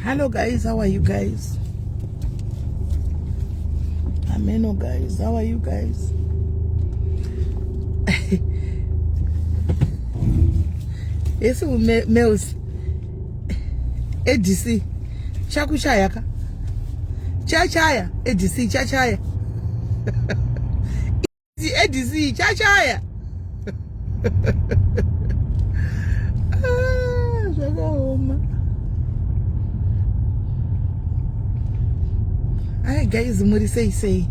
Hello guys, how are you guys? Ameno guys, how are you guys? Esi Mills ADC chakuchaya ka chachaya ADC chachaya ADC chachaya ah, zvakaoma ai guys muri sei sei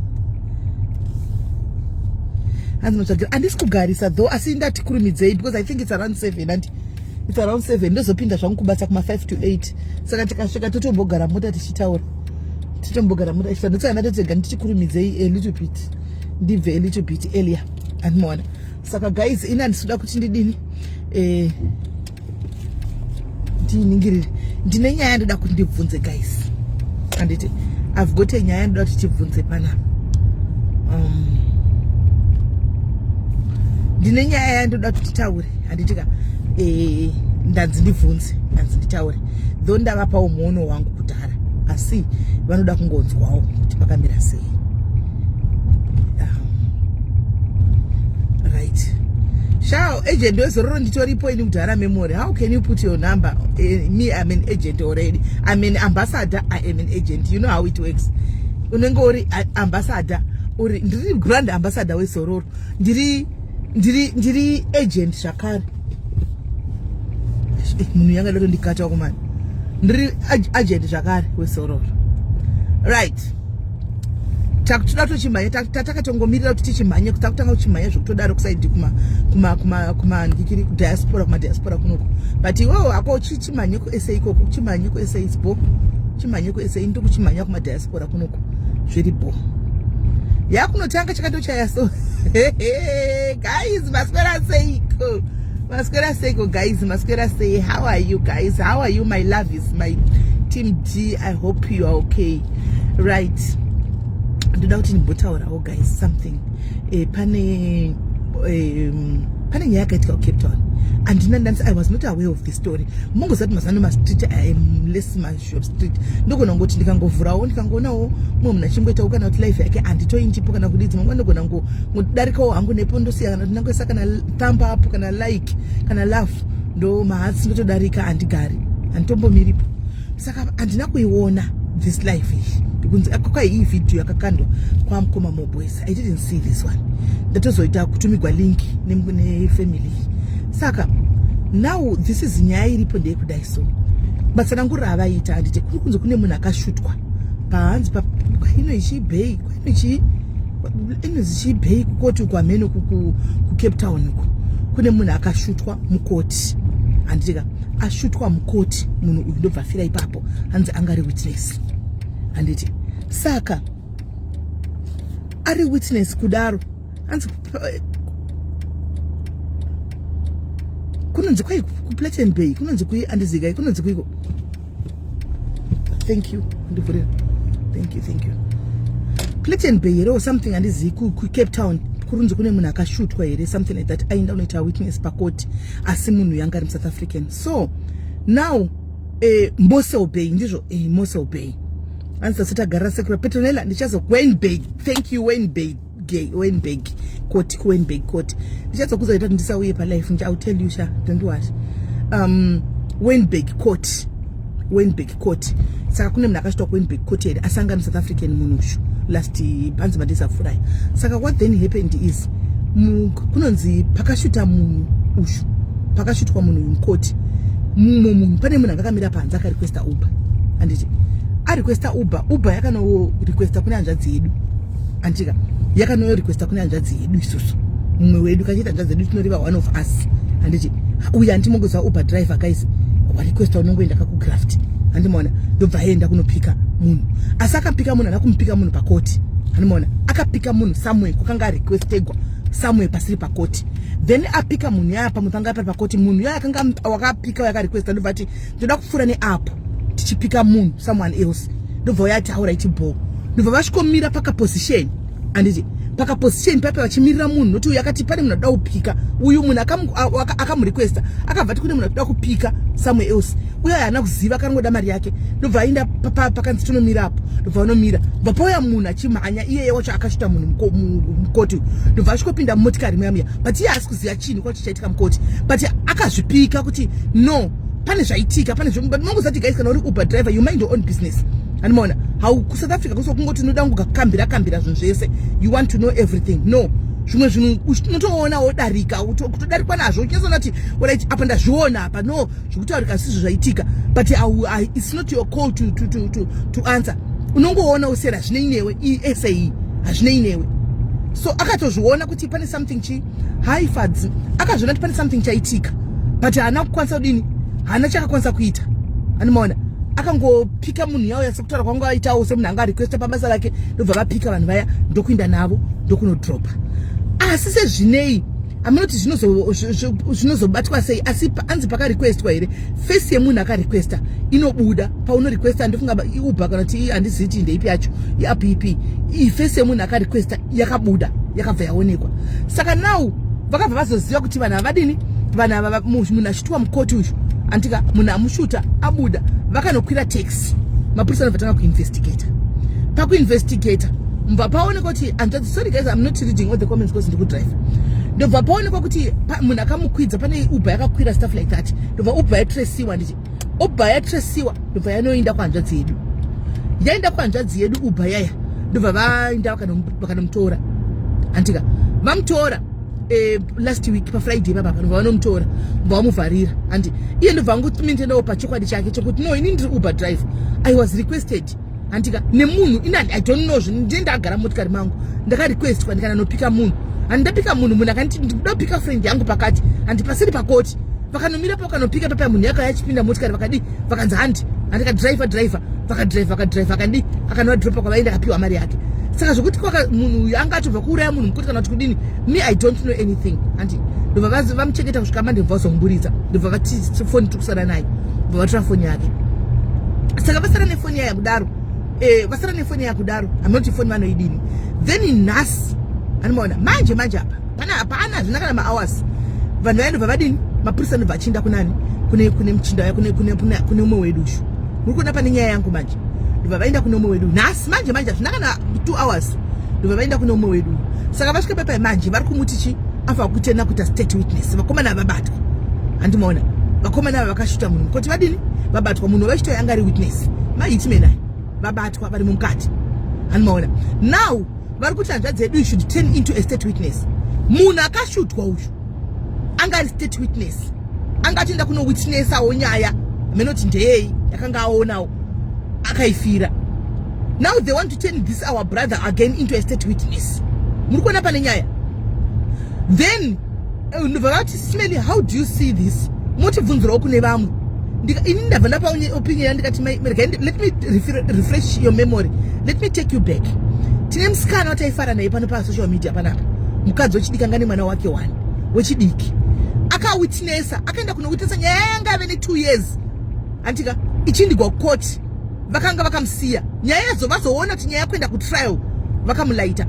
hanzi matsvagira handisi kugarisa though asi ndati kurumidzei because I think it's around 7 and it's around 7 ndozopinda zvangu kubasa kuma 5 to 8 saka tikasvika totombogara mota tichitaura titombogara mota tichitaura ndosaka ndatotega ndichikurumidzei a little bit ndibve a little bit earlier andimoona saka guys ini handisi kuti ndidini eh, ndiningirire ndine nyaya ndoda kuti ndibvunze guys anditi I've got a nyaya ndoda kuti tibvunze panapa ndine nyaya yandoda kuti titaure handiti ka eh, ndanzi ndibvunze ndanzi nditaure though ndavapawo muono wangu kudhara asi vanoda kungonzwawo kuti pakamira sei right shao agent wezororo nditoripo ini kudhara memory how can you put your number me I'm an agent already I'm an ambassador I am an agent you know how it works unenge uri ambassador uri ndiri brand ambassador wezororo ndiri ndiri ndiri agent zvakare munhu yanga dotondikata kumani ndiri agent zvakare wezororo right takutoda tochimhanya tatakatongomirira kuti tichimhanye takutanga kuchimhanya zvekutodaro kusaidi kumandikiri kudiaspora kumadiaspora kunoko but iwewo hako chimhanye kusa ikoko chimhanye kusa is bo chimhanye kusa ndokuchimhanya kumadiaspora kunoko zviri bo yakunotanga chakatochaya so guys maswera seiko maswera seiko guys maswera sei how are you guys how are you my love is my team D I hope you are okay right ndoda kuti ndimbotaurawo guys something pane pane nyaya yakaitika kuCape Town andina ndanisi I was not aware of the story mongoziva kuti mazano mastreet I am less mashop street ndogona kungoti ndikangovhurawo ndikangoonawo mumwe munhu achingoitawo kana kuti life yake handitoindipo kana kudidzi mangwana ndogona ngodarikawo hangu nepo ndosiya kana kuti ndangoisa kana thumb up kana like kana love ndo mahatsi ndotodarika handigari handitombomiripo saka handina kuiona this life iyi kunzi kwai iyi vhidhiyo yakakandwa kwamukoma moboys I didn't see this one ndatozoita kutumigwa link nefamily saka now this is nyaya iripo ndeyekudai so matsananguriro avaita handiti kuri kunzi kune munhu akashutwa pahanzi kwaino ichibhei kwaino ichi inonzi chibhei kukoti uko hameno kuCape Town uko kune munhu akashutwa mukoti handitika ashutwa mukoti munhu uyu ndobva afira ipapo hanzi anga ari witness handiti saka ari witness kudaro hanzi kunonzi kwai kuPlaten Bay kunonzi kui andizikai kunonzi kuiko thank you ndivhurira thank you thank you Platen Bay here or something handizivi kuCape Town kurunzi kune munhu akashutwa here something like that aenda unoita witness pakoti asi munhu yanga ari muSouth African so now Mossel Bay ndizvo Mossel Bay hanzi tasati tagarira sekura Petronella ndichazo Wynberg thank you Wynberg Wynberg court kuWynberg court ndichazokuzoita kuti ndisauye palife I will tell you sha don't worry Wynberg court Wynberg court saka kune munhu akasvitwa kuWynberg court here asangana South African munhu ushu last panzi madays apfurai saka what then happened is kunonzi pakashuta munhu ushu pakashutwa munhu uyu mukoti mumwe munhu pane munhu anga akamira panze akarequesta Uber handiti arequesta Uber Uber yakanorequesta kune hanzvadzi yedu anditika yakanorequesta kune hanzvadzi yedu isusu mumwe wedu kachiita hanzvadzi yedu tinoreva one of us handiti uyu handimongoziva Uber driver guys warequesta unongoenda kakugraft handimaona ndobva aenda kunopika munhu asi akapika munhu ana kumupika munhu pakoti handimaona akapika munhu somewhere kwakanga arequestegwa somewhere pasiri pakoti then apika munhu yaya pamwe panga pari pakoti munhu yaya akanga wakapika yakarequesta ndobva ati ndoda kupfuura neapo tichipika munhu someone else ndobva uyati auraiti bo ndobva vasvikomira pakaposition handiti pakaposition pape vachimirira munhu nokuti uyu akati pane munhu anoda kupika uyu munhu akamurequesta akabva ati kune munhu anoda kupika somewhere else Uye haana kuziva, akangoda mari yake. Ndobva aenda pakanzi tinomira apo, ndobva vanomira. Bva pauya munhu achimhanya, iyeye wacho akashuta munhu mukoti, ndobva achikopinda mumotikari muya muya, but iye haasi kuziva chinhu kwacho chaitika mukoti, but akazvipika kuti no, pane zvaitika, pane. But mongozati guys, kana uri Uber driver, you mind your own business, animaona hau kuSouth Africa kuso kungoti unoda kungokambira kambira zvinhu zvese, you want to know everything. No, zvimwe zvinhu unotoona wodarika, kutodarikwa nazvo, uchinyatsona kuti alright, apa ndazviona apa, no, zvekutaurika sizvo zvaitika, but it's not your call to answer. Unongoona usera, zvinei newe ese, hazvinei newe. So akatozviona kuti pane something chi haifads, akazviona kuti pane something chaitika, but haana kukwanisa kudini, haana chakakwanisa kuita, animaona. Akangopika munhu yauya, sekutaura kwangu aitawo semunhu anga arequesta pabasa rake, ndobva vapika vanhu vaya, ndokuinda navo, ndokunodropa. Asi sezvinei, hamunoti zvinozobatwa sei, asi anzi pakarequestwa here, face yemunhu akarequesta inobuda paunorequesta. Ndofunga iUber kana kuti handiziti ndeipi yacho, iapp ipi, iface yemunhu akarequesta yakabuda, yakabva yaonekwa. Saka now vakabva vazoziva kuti vanhu havadini, vanhu ava, munhu achitiwa mukoti uyu, andika munhu amushuta abuda, vakanokwira taxi. Mapurisa anobva tanga kuinvestigata. Pakuinvestigata, mbva paonekwa kuti hanzvadzi, sorry guys, I'm not reading all the comments because ndikudrive. Ndobva paonekwa kuti munhu akamukwidza pane Uber yakakwira, stuff like that. Ndobva Uber yatresiwa, nditi Uber yatresiwa, ndobva yanoenda kuhanzvadzi yedu, yaenda kuhanzvadzi yedu Uber yaya, ndobva vaenda vakanomutora, andika vamutora last week paFriday papapa, ndobva vanomutora, ndobva vamuvharira. Handi iye ndobva angotimentenawo pachokwadi chake chokuti no, ini ndiri Uber driver, I was requested, handika nemunhu ini, I don't know, ndine ndakagara motikari mangu, ndakarequestwa ndikananopika munhu. Handi ndapika munhu, munhu akanditi ndikuda kupika friend yangu pakati, handi pasiri pakoti. Vakanomira pa, vakanopika papa, munhu yakauya achipinda motikari, vakadi vakanzi handi, handikadhiraivha dhiraivha, vakadhiraivha, vakadhiraivha, akandi akanovadhiropa kwavaenda, akapiwa mari yake. Saka zvokuti kwaka munhu uyu anga atobva kuuraya munhu mukoti kana kuti kudini, me, I don't know anything. Handi ndobva vamuchengeta kusvika mande, ndobva vazomuburitsa, ndobva vati foni tiri kusara naye, ndobva vatora foni yake. Saka vasara nefoni yaya kudaro, vasara nefoni yaya kudaro, hamunoti foni vanoidini. Then nhasi, anomaona manje manje apa, pana hapana, hazvina kana mahours, vanhu vaendobva vadini, mapurisa anobva achienda kunani, kune muchinda uya, kune umwe wedu ushu. Muri kuona pane nyaya yangu manje. Ndobva vaenda kune umwe wedu nhasi manje manje, hazvina kana 2 hours, ndobva vaenda kune umwe wedu. Saka vasvika pepai manje, vari kumuti chi afa kutenda kuita state witness. Vakomana vabatwa, handimaona, vakomana ava vakashuta munhu mukoti, vadini, vabatwa. Munhu vachitoya anga ari witness, mahitman aya vabatwa, vari mumukati, handimaona. Now vari kuti hanzvadzi yedu should turn into a state witness. Munhu akashutwa uyu anga ari state witness, anga atoenda kunowitnessawo nyaya, amenoti ndeyei yakanga aonawo, akaifira. Now they want to turn this our brother again into a state witness. Muri kuona pane nyaya. Then ndobva vati, "Smelly, how do you see this?" Motibvunzirawo kune vamwe. Ini ndabva ndapa opinion, ndikati, "Let me refresh your memory, let me take you back. Tine musikana wataifara naye pano pasocial media panapa, mukadzi wechidiki, anga nemwana wake one wechidiki. Akawitnessa, akaenda kunowitnessa nyaya yanga ave ne2 years, andika ichindigwa kukoti. Vakanga vakamusiya nyaya yazo, vazoona kuti nyaya yakuenda kutrial, vakamulaita,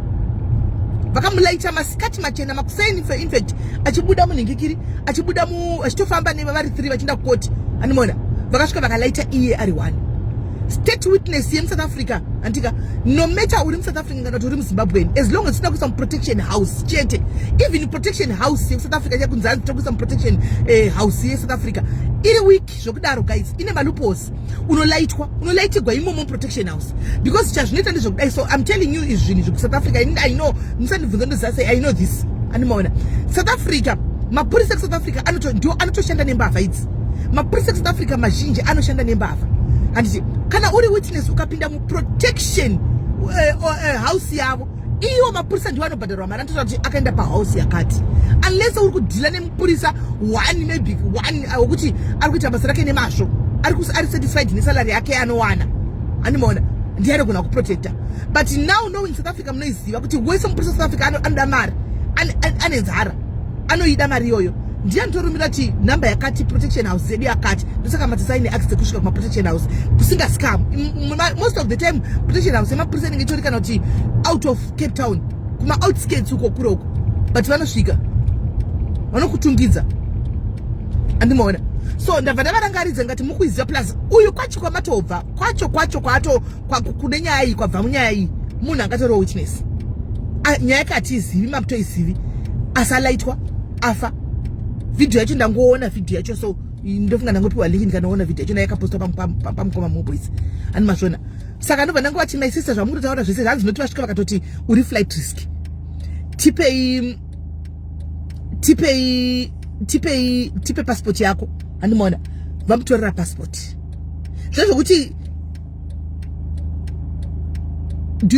vakamulaita masikati machena, makuseni infact, achibuda munhingikiri, achibuda achitofamba nevari 3 vachienda kukoti, animona. Vakasvika vakalaita iye ari one state witness yemuSouth Africa, andika. No matter uri muSouth Africa kana kuti uri muZimbabweni, as long as usina kuisa muprotection house chete. Even protection house yekuSouth Africa, chakunzi hanzi tokuisa muprotection house yeSouth Africa, iri weak zvokudaro guys, ine maloopholes. Unolaitwa, unolaitigwa imomo muprotection house, because chazvinoita ndezvekudai. So I'm telling you, izvi zvinhu izvi kuSouth Africa, ini I know, musandibvunza ndoziva sei I know this, andimaona. South Africa, mapurisa ekuSouth Africa ndio anotoshanda nembavha idzi. Mapurisa ekuSouth Africa mazhinji anoshanda nembavha, handiti? Kana uri witness, ukapinda muprotection house yavo, iwo mapurisa ndiwo anobhadharwa mari, anotoita kuti akaenda pahouse yakati, unless uri kudhila nemupurisa one, maybe one wekuti ari kuita basa rake nemazvo, ari satisfied nesalary yake yaanowana, animaona, ndiye anogona kuprotecta. But now, knowing South Africa, munoiziva kuti wese mupurisa South Africa anoda mari, ane nzara, anoida mari iyoyo. Ndiye anotorumira kuti nhamba yakati, protection house yedu yakati. Ndosaka matisa aine access kusvika kumaprotection house kusinga scam. Most of the time protection house yemapurisa inenge itori kana kuti out of Cape Town, kuma-outskirts uko kure uko, but vanosvika vanokutungidza, andimaona. So ndabva ndavarangaridza ngati mukuiziva plus uyu kwacho kwamatobva kwacho kwacho kwato kune nyaya iyi kwabva munyaya iyi munhu angatoriwo witness. Nyaya yake hatiizivi, mamutoizivi, asi alaitwa afa. Vhidhiyo yacho ndangoona vhidhiyo yacho, so ndofunga ndangopiwa link ndikanoona vhidhiyo yacho nayakapostwa pamukoma muboys ani mazvona. Saka ndobva ndangovati my sister, zvamukutotaura zvese zvanzi noti vasvika vakatoti uri flight risk, tipei tipei tipei tipe passport yako. Handimaona vamutorera passport zvezvokuti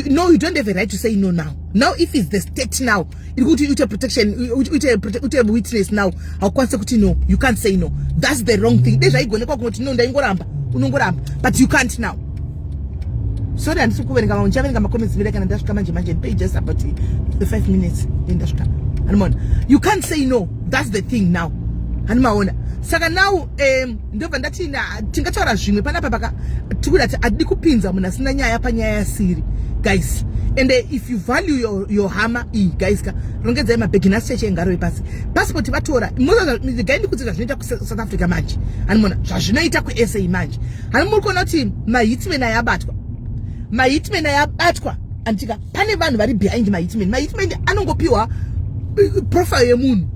no, you don't have a right to say no now. Now if it's the state now iri kuti uite protection, uite witness now, haukwanise kuti no. You can't say no, that's the wrong thing. Dei zvaigonekwa kunoti no, ndaingoramba, unongoramba, but you can't now. Sorry, handisi kuverenga mamwe, ndichaverenga macomments mira kana ndasvika manje manje. Ndipei just about 5 minutes then ndasvika. Handimaona, you can't say no, that's the thing now. Handimaona. Saka now ndobva ndati tingataura zvimwe panapa paka tikuda ti hatidi kupinza munhu asina nyaya panyaya yasiri, guys. And if you value your hama iyi, guys ka, rongedzai mabhegi nhasi cheche ngaro pasi. Passport vatora gai, ndikudzi zvazvinoita kuSouth Africa manje. Hanimona zvazvinoita kuSA manje. Hani muri kuona kuti mahitman ayabatwa, mahitman ayabatwa anditika pane vanhu vari behind mahitman. Mahitman anongopiwa profile yemunhu,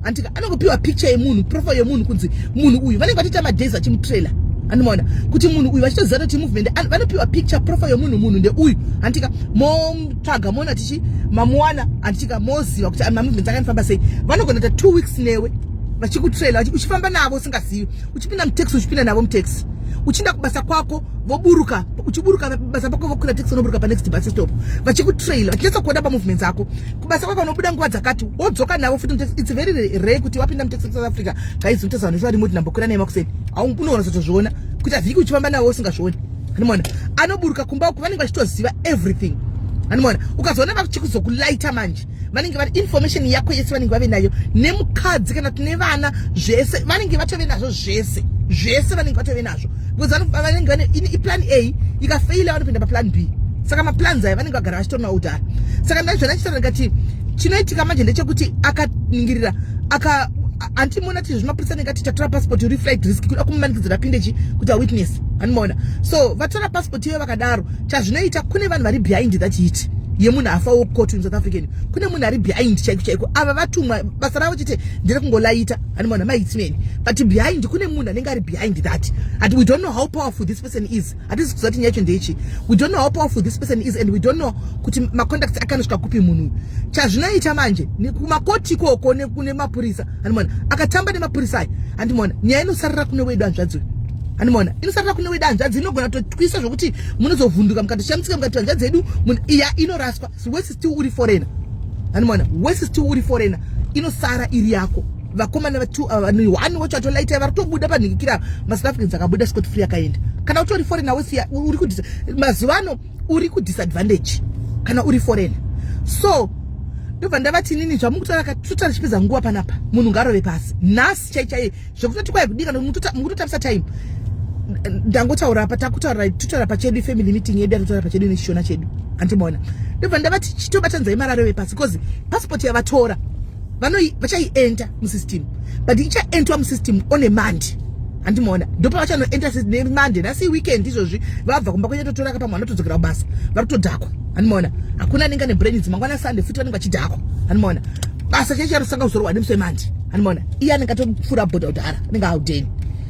anditika anongopiwa picture yemunhu, profile yemunhu, kunzi munhu uyu vanenge vatoita madays vachimutrailer. Andimaona kuti munhu uyu vachitoziva kuti movement, vanopiwa picture, profile yemunhu, munhu ndeuyu, anditika motsvaga moona tichi mamuwana, anditika moziva kuti mamovements akanifamba sei. Vanogona kuita 2 weeks newe vachikutraila, uchifamba navo usingazivi, uchipinda mutaxi, uchipinda navo mutaxi, uchienda kubasa kwako, voburuka, uchiburuka basa pako vokwira taxi, unoburuka panext bus stop, vachikutraila, vachinatsa kuona pamovements ako kubasa kwako, unobuda nguva dzakati, wodzoka navo futi mutaxi. It's very rare kuti wapinda mutaxi South Africa, guys, mutaxi vanhu vari moti ndambokwira naye makuseni, unoona sotozviona kuita vhiki uchifamba navo usingazvioni. Hanimona anoburuka kumba uku, vanenge vachitoziva everything. Hanimona ukazoona vachikuzokulaita manje, vanenge vari information yako yese vanenge vave nayo, nemukadzi kana tine vana, zvese vanenge vatove nazvo, zvese zvese vanenge vatove nazvo, because vanenge vane iplan A, ikafeila vanopinda paplan B. Saka maplans aya vanenge vagara vachitori nawo kudhara. Saka ndaizvona chitaura ndikati chinoitika manje ndechekuti akaningirira aka handimuona ti zvimapurisa anenge ati tatora passport, uri flight risk, kuda kumumanikidzira apinde chi kuti awitness. Handimaona. So vatora passport iyoyo vakadaro, chazvinoita kune vanhu vari behind that hit yemunhu afa wokoti in South African, kune munhu ari behind chaiko chaiko. Ava vatumwa, basa ravo chete nderekungolaita, handimaona, mahitman, but behind kune munhu anenge ari behind that, and we don't know how powerful this person is. Hatisi kuziva kuti nyaya yacho ndeichi. We don't know how powerful this person is and we don't know kuti macontacts ake anosvika kupi munhu uyu. Chazvinoita manje kumakoti ikoko nemapurisa, handimaona, akatamba nemapurisa aya, handimaona, nyaya inosarira kune wedu hanzvadzi uyu. Handimaona, inosarira kune wedu hanzvadzi, inogona kutotwisa zvokuti munozovhunduka mukatoshamisika mukati hanzvadzi yedu iya inoraswa. Wese still uri foreigner, handimaona, wese still uri foreigner, inosara iri yako. Vakomana vatu one wacho atolaita vari kutobuda panhikikira, maSouth Africans akabuda scot free akaenda. Kana utori foreigner wesiya uri ku mazuva ano uri kudisadvantage kana uri foreigner. So ndobva ndavati nini zvamukutaura totara chipedza nguva panapa, munhu ngarove pasi nhasi chai chai zvekutoti kwai kudii kana mukutotambisa time. Ndangotaura apa takutaura totaura pachedu family meeting yedu yatotaura pachedu nechishona chedu, handimaona. Ndobva ndavati chitobatanzai mararove pasi because passport yavatora vachaienter musystem, but ichaentwa musystem on a Monday. Handimaona, ndopavachanoenter neMonday. Nhasi weekend izvozvi vabva kumba kwenyatotora kapamwe vanotodzokera kubasa vari kutodhakwa. Handimaona, hakuna anenge ane brain idzi. Mangwana Sunday futi vanenge vachidhakwa. Handimaona, basa chaicho charosanga kuzorwa nemusi weMonday. Handimaona, iye anenge atopfuura bhodha kudhara, anenge audeni.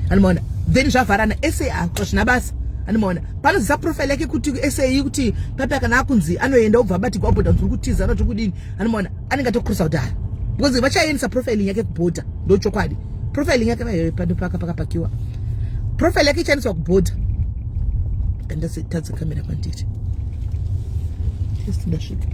Handimaona, then zvavharana sa hazvina basa. Handimaona, panozisa profile yake kuti sa kuti papi kana akunzi anoenda obva abatigwa bhodha kunzi uri kutiza anoti kudini. Handimaona, anenge atokrusa kudhara because vachaendesa profiling yake kubhodha. Ndochokwadi, profiling yake pano paka pakapakiwa, profile yake ichaendeswa kubhodha. Ndatadza kamera kwandiri, ndasvika.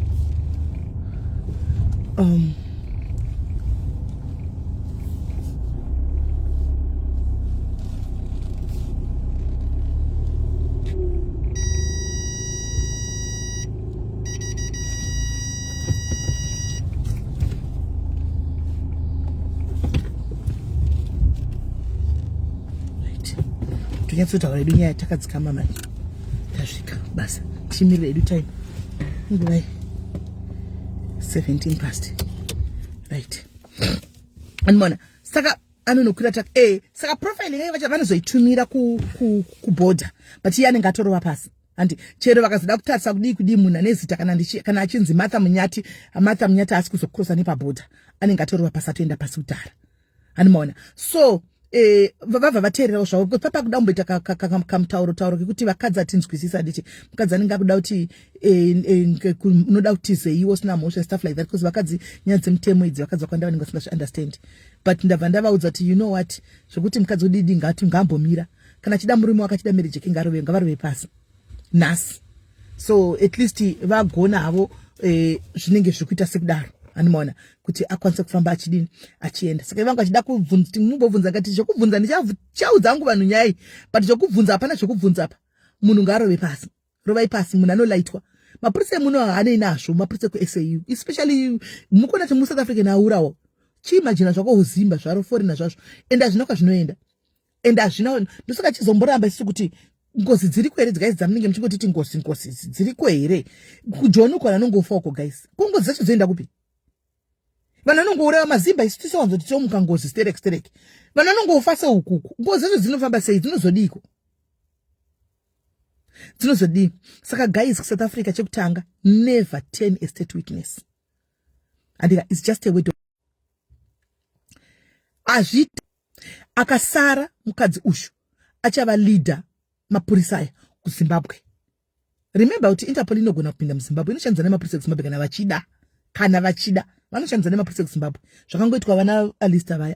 Tonyatsotaura yedu nyaya takadzikama manje. Tasvika basa, tichimirira yedu time nguvai? 17 past, right. Andimona, saka Anonokwira tak e saka profile inenge vacha vanozoitumira kuborder, but iye anenge atorova pasi. Handi chero vakazoda kutarisa kudii kudii, munhu ane zita kana achinzi Martha Munyati, Martha Munyati haasi kuzokrosa nepaborder, anenge atorova pasi, atoenda pasi kudhara. Handimaona? So vabva vateererawo zvavo because papa kuda kumboita kamutauro tauro kekuti vakadzi hatinzwisisa. Handiti mukadzi anenge akuda kuti unoda kutizeiwo usina mhosva, stuff like that, because vakadzi, nyaya dzemutemo idzi, vakadzi vakawanda vanenge vasingazviunderstand. But ndabva ndavaudza kuti, you know what, zvokuti mukadzi udidi ngati ngaambomira. Kana achida murume wake, achida marriage yake, ngarove, ngavarove pasi nhasi. So at least vagona havo. Zvinenge zviri kuita sekudaro. Handimaona kuti akwanise kufamba achidini, achienda. Saka ivanga achida kubvunza, mumbobvunza ngati zvekubvunza, ndichaudza hangu vanhu nyai, but zvekubvunza hapana zvekubvunza apa. Munhu ngaarove pasi, rovai pasi. Munhu anolaitwa, mapurisa emuno haanei nazvo. Mapurisa ekuSAU especially, mukuona kuti muSouth African aurawo, chiimagina zvako uzimba zvaro, foreigner zvazvo, ende hazvina kwazvinoenda, ende hazvina. Ndosaka chizomboramba isusu kuti ngozi dziriko here, guys? Dzamunenge muchingotiti ngozi, ngozi dziriko here? Kujoni uko vanongofa uko, guys. Ko ngozi dzacho dzoenda kupi? Vanhu vanongouraya mazimba, isu tisowanzoti tomuka ngozi sterek sterek. Vanhu vanongofa seukuku. Ngozi dzacho dzinofamba sei? Dzinozodiko? Dzinozodii? Saka guys, kuSouth Africa, chekutanga, never turn a state witness. Andika, it's just a word. Azviiti. Akasara mukadzi ushu achava leader mapurisa aya kuZimbabwe. Remember kuti Interpol inogona kupinda muZimbabwe, inoshandisa nemapurisa ekuZimbabwe kana vachida. Kana vachida, vanoshandisa nemapurisa ekuZimbabwe. Zvakangoitwa vana Alista vaya.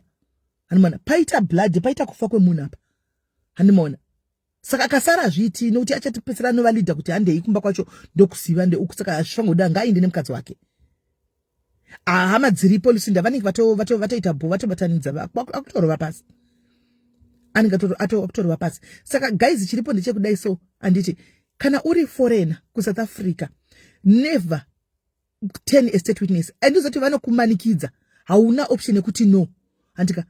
Handimaona paita blood, paita kufa kwemunhu apa. Handimaona? Saka akasara hazviiti, nokuti achatipedzisira anova leader kuti handei kumba kwacho, ndokuziva ndeuku. Saka hazvifangoda, ngaainde nemukadzi wake. Hama dziripo, Lucinda, vanenge vatoita bho, vatobatanidza, akutorova pasi, anenge akutorova pasi. Saka guys, chiripo ndechekudai. So handiti kana uri foreigner kuSouth Africa, never turn a state witness. Andizoti vanokumanikidza, hauna option yekuti no. Handika,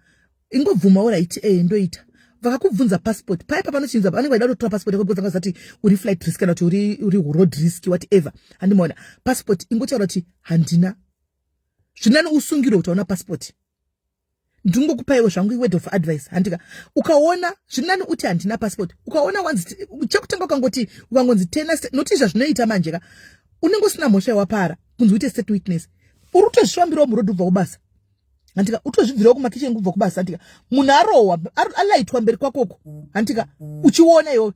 ingobvuma, alright, ndoita. Vakakubvunza passport paipa, panochinza vanenge vaida kutotora passport yako because vangazati uri flight risk kana kuti uri road risk, whatever. Handimaona? Passport, ingotaura kuti handina. Zvinani usungirwe kuti hauna passport. Ndingokupaiwo zvangu word of advice. Handika, ukaona zvinani uti handina passport. Ukaona wanzi chekutanga, ukangoti, ukangonzi turn noti zvazvinoita manje ka, unenge usina mhosva yawapara kunzi uite state witness. Uri kutozvifambirawo muroad ubva kubasa. Handika, utozvibvirawo kumakicheni kubva kubasa. Handika, munhu arohwa, alaitwa mberi kwakoko. Handika, uchiona iwewe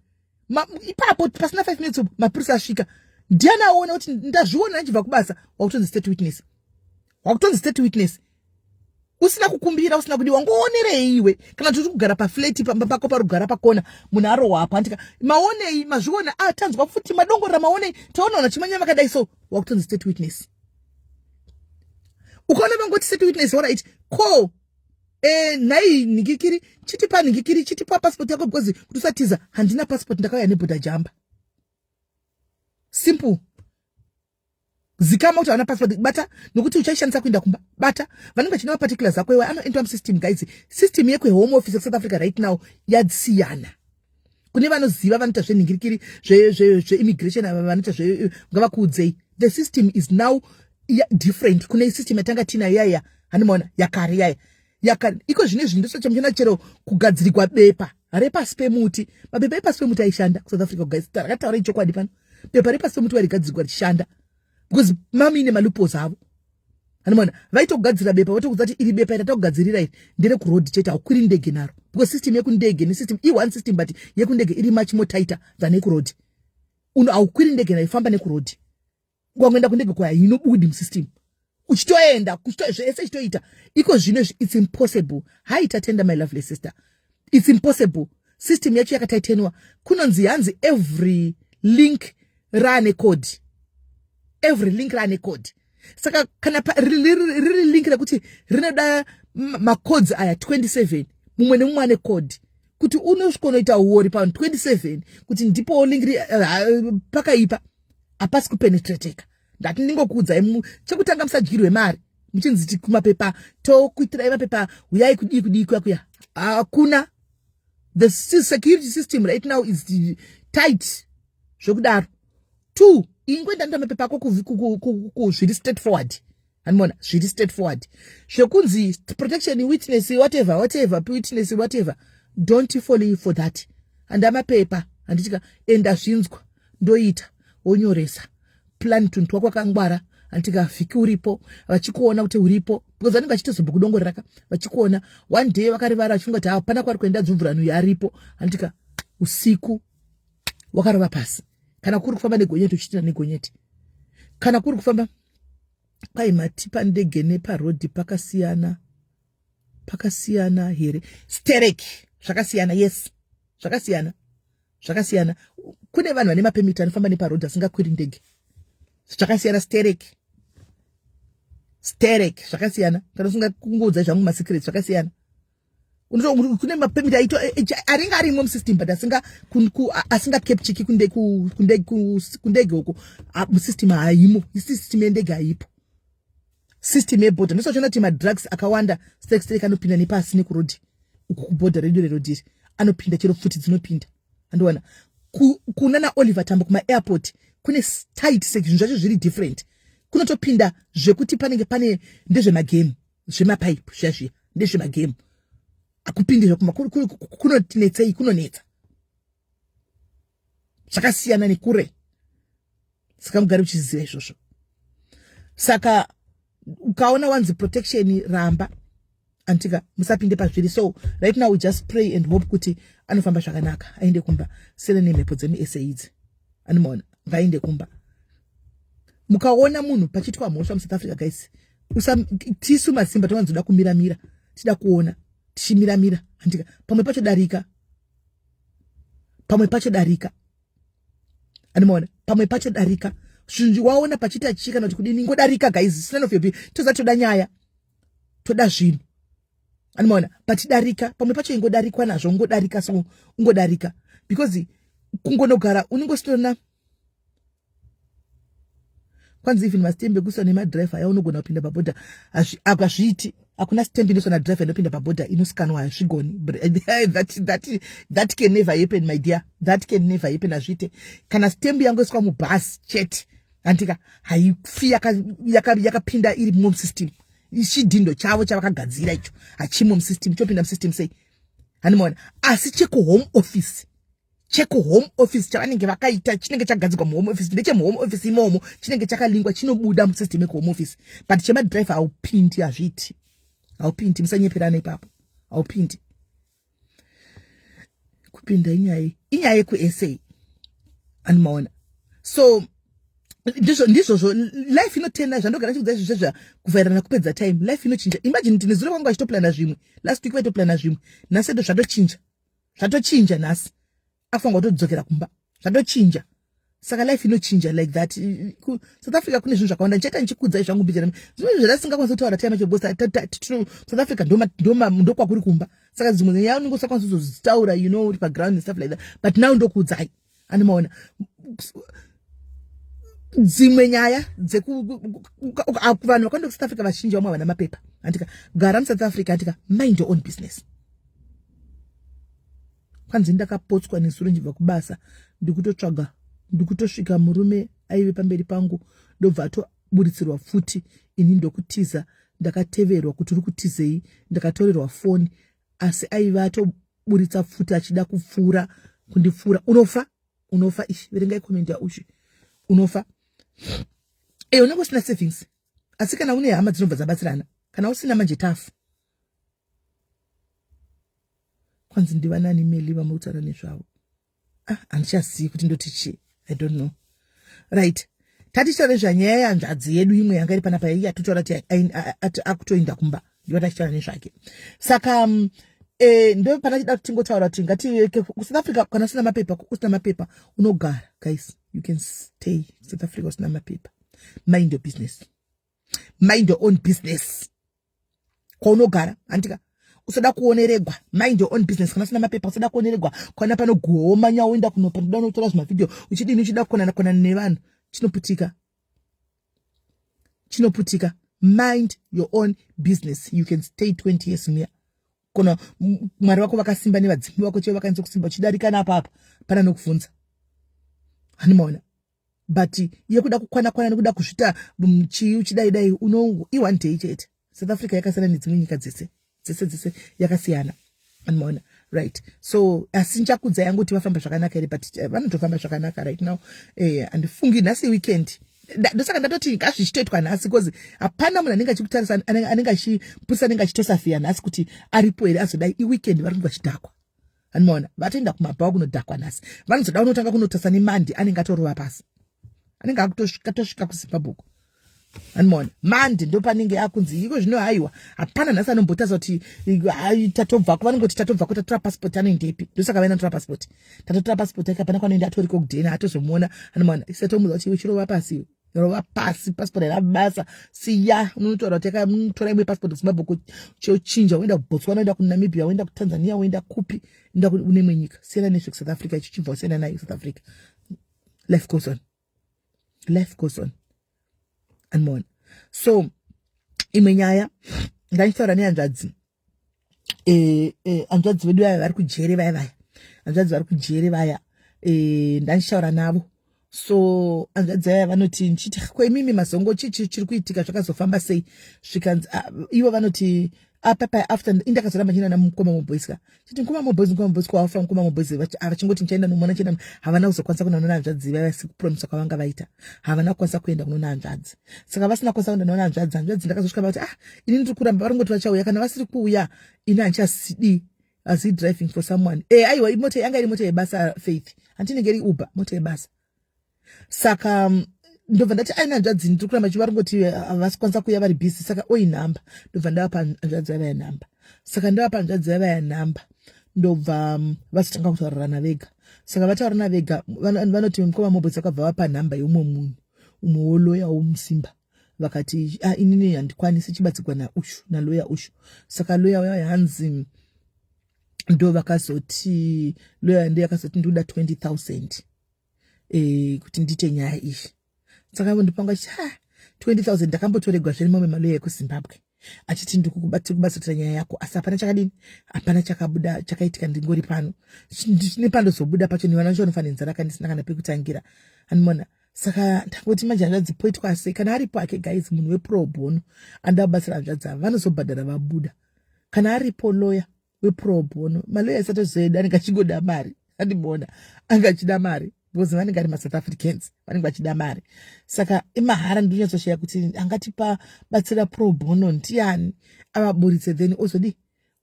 ipapo, pasina 5 minutes mapurisa asvika. Ndiani aona kuti ndazviona ndichibva kubasa? Wakutonzi state witness, wakutonzi state witness usina kukumbira, usina kudiwa. Ngoonerei iwe? Kana tiri kugara paflat pamba pako, pari kugara pakona, munhu arohwa apo. Handika, maonei? Mazviona? Ah, tanzwa futi madongorera, maonei? Taonaona chimanya vakadai. So wakutonzi state witness. Ukaona vangoti state witness, alright, call nhai nhingikiri, chitipa nhingikiri, chitipa passport yako because kuti usatiza. Handina passport, ndakauya neborder jumper. Simple. Zikama kuti hauna passport, bata, nokuti uchaishandisa kuenda kumba. Bata vanenge vachida maparticulars ako iwe, anoendwa musystem. Guys, system yekuHome Office yekuSouth Africa right now yasiyana. Kune vanoziva, vanoita zvenhingirikiri zveimmigration, ava vanoita zve, ngavakuudzei. The system is now different kune system yatanga tinayo yaya. Handimaona yakare yaya yakare. Iko zvino izvi ndochamuchiona chero kugadzirigwa bepa repasi pemuti. Mapepa epasi pemuti aishanda kuSouth Africa, guys. Rakataura ichokwadi pano, pepa repasi pemuti waigadzirwa richishanda because mami maloopholes avo. Handimaona vaitogadzira bepa, votokudza kuti iri bepa iri takugadzirira iri nderekuroad chete, haukwiri ndege naro, because system yekundege nesystem i-one system, but yekundege iri much more tighter than yekuroad. Uno haukwiri ndege nayo, famba nekuroad. Ukangoenda kundege kwaya, inobudi musystem, uchitoenda zvese chitoita. Iko zvino izvi it's impossible. Hai, Tatenda, my lovely sister, it's impossible. System yacho yakataitenwa, kunonzi hanzi every link raane code, every link raane code. Saka kana riri link rekuti rinoda macodes aya 27, mumwe nemumwe ane code, kuti unosvikonoita uori pavanhu 27 kuti ndipo link pakaipa, hapasi kupenetrateka. Ndati ndingokuudzai. Chekutanga, musadyirwe mari muchinzi kumapepa tokuitirai mapepa, uyai kudii kudii kuya kuya. Hakuna. The security system right now is tight zvekudaro. Two, ingoenda nda mapepa ako zviri straight forward. Hanimona zviri straight forward zvekunzi protection, witness, whatever, whatever, witness, whatever. Don't fall for that. Handa mapepa, handitika? Enda zvinzwa ndoita wonyoresa plan tunhu twako wakangwara, handitika? Vhiki uripo vachikuona kuti uripo, because vanenge vachitozombokudongoreraka vachikuona. One day vakarivara vachifunga kuti hapana kwari kuenda dzumvurano yaripo, handitika? Usiku wakarova pasi. Kana kuri kufamba negonyeti, uchiitira negonyeti. Kana kuri kufamba kwai mati pandege neparodhi pakasiyana, pakasiyana here? Stereki, zvakasiyana. Yes, zvakasiyana, zvakasiyana. Kune vanhu vane mapemiti anofamba neparodhi asingakwiri ndege. Zvakasiyana stereki, stereki, zvakasiyana. Kana usingakungoudza zvangu masecret, zvakasiyana. Kune mapemiti aito aringe arimo musystem, but asinga asinga captureki kundege uko. Musystem haimo, isystem yendege haipo, system yebhodha. Ndosachona kuti madrugs akawanda sterek sterek anopinda nepasi nekurodhi uku, kubhodha redu rerodhi iri anopinda, chero pfuti dzinopinda. Andiona kuna naOliver Tambo kumaairport kune tight sek, zvinhu zvacho zviri different. Kunotopinda zvekuti panenge pane ndezvemagame, zvemapaipu zviya zviya, ndezvemagame. Akupindi zvekuma, kunotinetsei, kunonetsa. Zvakasiyana nekure, saka mugare uchiziva izvozvo. Saka ukaona wanzi protection, ramba, antika? Musapinde pazviri. So right now we just pray and hope kuti anofamba zvakanaka, aende kumba sere nemhepo dzemu-sa idzi. Animaona, ngaende kumba. Mukaona munhu pachiitwa mhosva muSouth Africa, guys, tisu masimba towanzoda kumiramira, tida kuona tichimiramira, handika? Pamwe pacho darika, pamwe pacho darika. Animaona, pamwe pacho darika. Zvinhu waona pachiita chii kana kuti kudini, ngodarika, guys. None of your, toza toda nyaya, toda zvinhu. Animaona, patidarika, pamwe pacho ingodarikwa nazvo, ungodarika. So ungodarika, because kungonogara unongositorina. Kwanzi even mastembe ekuiswa nemadhiraivha aya unogona kupinda pabhodha, hazviiti. Hakuna stembe inoiswa nadhiraivha inopinda pabhodha, inoskanwa, hazvigoni. That can never happen, my dear, that can never happen. Hazviite. Kana stembe yangoiswa mubhasi chete, handika, haifi yakapinda iri musystem. Chidhindo chavo chavakagadzira icho hachimo musystem. Chopinda musystem sei? Handimaona. Asi chekuHome Office, chekuHome Office chavanenge vakaita chinenge chagadzirwa muHome Office, ndechemuHome Office imomo, chinenge chakalingwa, chinobuda musystem yekuHome Office. But chemadhiraivha haupindi, hazviiti, haupindi. Musanyeperana ipapo, haupindi. Kupinda inyaya, inyaya yekusa. Animaona, so ndizvo, ndizvozvo. Life inotenda zvandogara chikudza izvo zvezva kuvhairana kupedza time. Life inochinja. Imagine kuti nezuro vangu vachitoplana zvimwe, last week vaitoplana zvimwe, nhasi ndo zvatochinja, zvatochinja. Nhasi afanira kutodzokera kumba, zvatochinja. Saka life inochinja like that. South Africa kune zvinhu zvakawanda. Ndichaita ndichikudzai zvangu mbijana zvimwe zvandasingakwanisi kutaura time yacho, because South Africa ndokwakuri kumba. Saka dzimwe nyaya unenge usakwanisi kuzodzitaura, uri paground and stuff like that. But now ndokuudzai, andimaona dzimwe nyaya vanhu vakaenda kuSouth Africa vazhinji vamwe havana mapepa, andika? Gara muSouth Africa, andika? Mind your own business. Kwanzi ndakapotswa nesuro ndichibva kubasa, ndikutotsvaga, ndikutosvika murume aive pamberi pangu, ndobva atoburitsirwa pfuti, ini ndokutiza. Ndakateverwa kuti uri kutizei. Ndakatorerwa foni, asi aiva atoburitsa pfuti achida kupfuura kundipfuura. Unofa, unofa. Ishi, verengai comment yaushi. Unofa. E, unenge usina savings, asi kana une hama dzinobva dzabatsirana. Kana usina manje, tafu. Kwanzi ndivanani meli vamuri kutaura nezvavo? Ah, handichazivi kuti ndoti chii, I don't know. Right, tatichitaura nezvanyaya yehanzvadzi yedu imwe yanga iri panapa, yatotaura kuti akutoenda kumba. Ndivo tachitaura nezvake. Saka ndo pana chida kuti tingotaura kuti ngati kuSouth Africa kana usina mapepa, usina mapepa unogara. Guys, you can stay South Africa usina mapepa. Mind your business, mind your own business kwaunogara, handika? Usada kuoneregwa. Mind your own business. Kana usina mapepa, usada kuoneregwa. Kwana panoguoma nyauenda kunopa ndoda unotora zvimavhidhiyo uchidini, uchida kukonana konana nevanhu, chinoputika, chinoputika. Mind your own business. You can stay 20 years muya kona Mwari vako vakasimba nevadzimu vako chaivo vakanyatsa kusimba, uchidarika napapa pana nokubvunza. Hanimaona. But yekuda kukwana kwana nekuda kuzvita chii uchidai dai uno i-one day chete. South Africa yakasiyana nedzimwe nyika dzese dzese dzese, yakasiyana, anmaona? Right, so asi ndichakudza yangu kuti vafamba zvakanaka here, but vanotofamba zvakanaka right now. Handifungi nhasi weekend, ndosaka ndatoti ngazvichitoitwa nhasi, because hapana munhu anenge achikutarisa, anenge achipurisa, anenge achitosafiya nhasi kuti aripo here azodai. Iweekend, vari kunge vachidhakwa, anomaona? Vatoenda kumabhawa kunodhakwa nhasi. Vanozoda unotanga kunotasa nemandi, anenge atorova pasi, anenge akutosvika kuZimbabwe uko, anomaona? Mandi ndo panenge akunzi iko zvino. Haiwa, hapana nhasi anombotarisa kuti tatobvako. Vanongoti tatobvako, tatora passport, anoendepi? Ndosaka vaina tora passport, tatotora passport yake, hapana kwanoenda, atoriko kudhena, atozomuona, anomaona? Isatomuudza kuti iwe chirova pasi, rova pasi, passport haina basa, siya. Unotaura kuti yakatora imwe passport kuZimbabwe, chochinja, woenda kuBotswana, woenda kuNamibia, woenda kuTanzania, woenda kupi, enda kune imwe nyika. Siyana nezvekuSouth Africa icho, chibva usiyana nayo South Africa. Life goes on, life goes on, anmona? So imwe nyaya ndaichitaura nehanzvadzi, hanzvadzi vedu vaya vari kujere vaya, vaya hanzvadzi vari kujere vaya, ndandichitaura navo. So hanzvadzi vaya vanoti, ndichiti kwemimi mazongo, chichi chiri kuitika, zvakazofamba sei? Zvikanzi ivo vanoti apapa after indakazoramba ndichienda namukoma muboys ka, chiti mukoma muboys, mukoma muboys kwawafa, mukoma muboys vachingoti ndichaenda nomuona, ndichaenda. Havana kuzokwanisa kunoona hanzvadzi vaya sekupromisa kwavanga vaita. Havana kukwanisa kuenda kunoona hanzvadzi. Saka vasina kukwanisa kuenda noona hanzvadzi, hanzvadzi ndakazosvika vati, ah, ini ndiri kuramba, varingoti vachauya. Kana vasiri kuuya, ini handichasidi as driving for someone. Aiwa, mota yanga iri mota yebasa, Faith, handinenge iri Uber, mota yebasa. Saka ndobva ndati aina hanzvadzi, ndiri kuramba chivaringoti havasi kukwanisa kuuya, vari busy. Saka oi nhamba, ndobva ndavapa hanzvadzi vavaya nhamba. Saka ndavapa hanzvadzi vavaya nhamba, ndobva vazotanga kutaurirana vega. Saka vataurirana vega, vanoti mukoma mobotsi vakabva vapa nhamba yeumwe munhu, umwe woloya womusimba. Vakati, ah, inini handikwanisi, chibatsigwa naushu, naloya ushu. Saka loya uya hanzi ndo vakazoti, loya ndo yakazoti ndikuda 20 000 kuti ndiite nyaya iyi. Saka ndipanga chiti, ha, 20 000 ndakambotoregwa zvene mamwe maloya ekuZimbabwe achiti ndikubatsira nyaya yako, asi hapana chakadini, hapana chakabuda chakaitika. Ndingori pano nepandozobuda pacho nevana vacho vanofanira nzara, kandisina kana pekutangira, andimona? Saka ndangoti manje hanzvadzi poitwa sei? Kana aripo ake guys, munhu wepro bono anoda kubatsira hanzvadzi ava, vanozobhadhara vabuda. Kana aripo lawyer wepro bono, maloya asatozoeda, anenge achingoda mari, andimona? Anga achida mari because vanenge ari maSouth Africans, vanenge vachida mari. Saka imahara. Ndinonyatsoshaya kuti angatipa batsira pro bono ndiani, avaburitse, then ozodi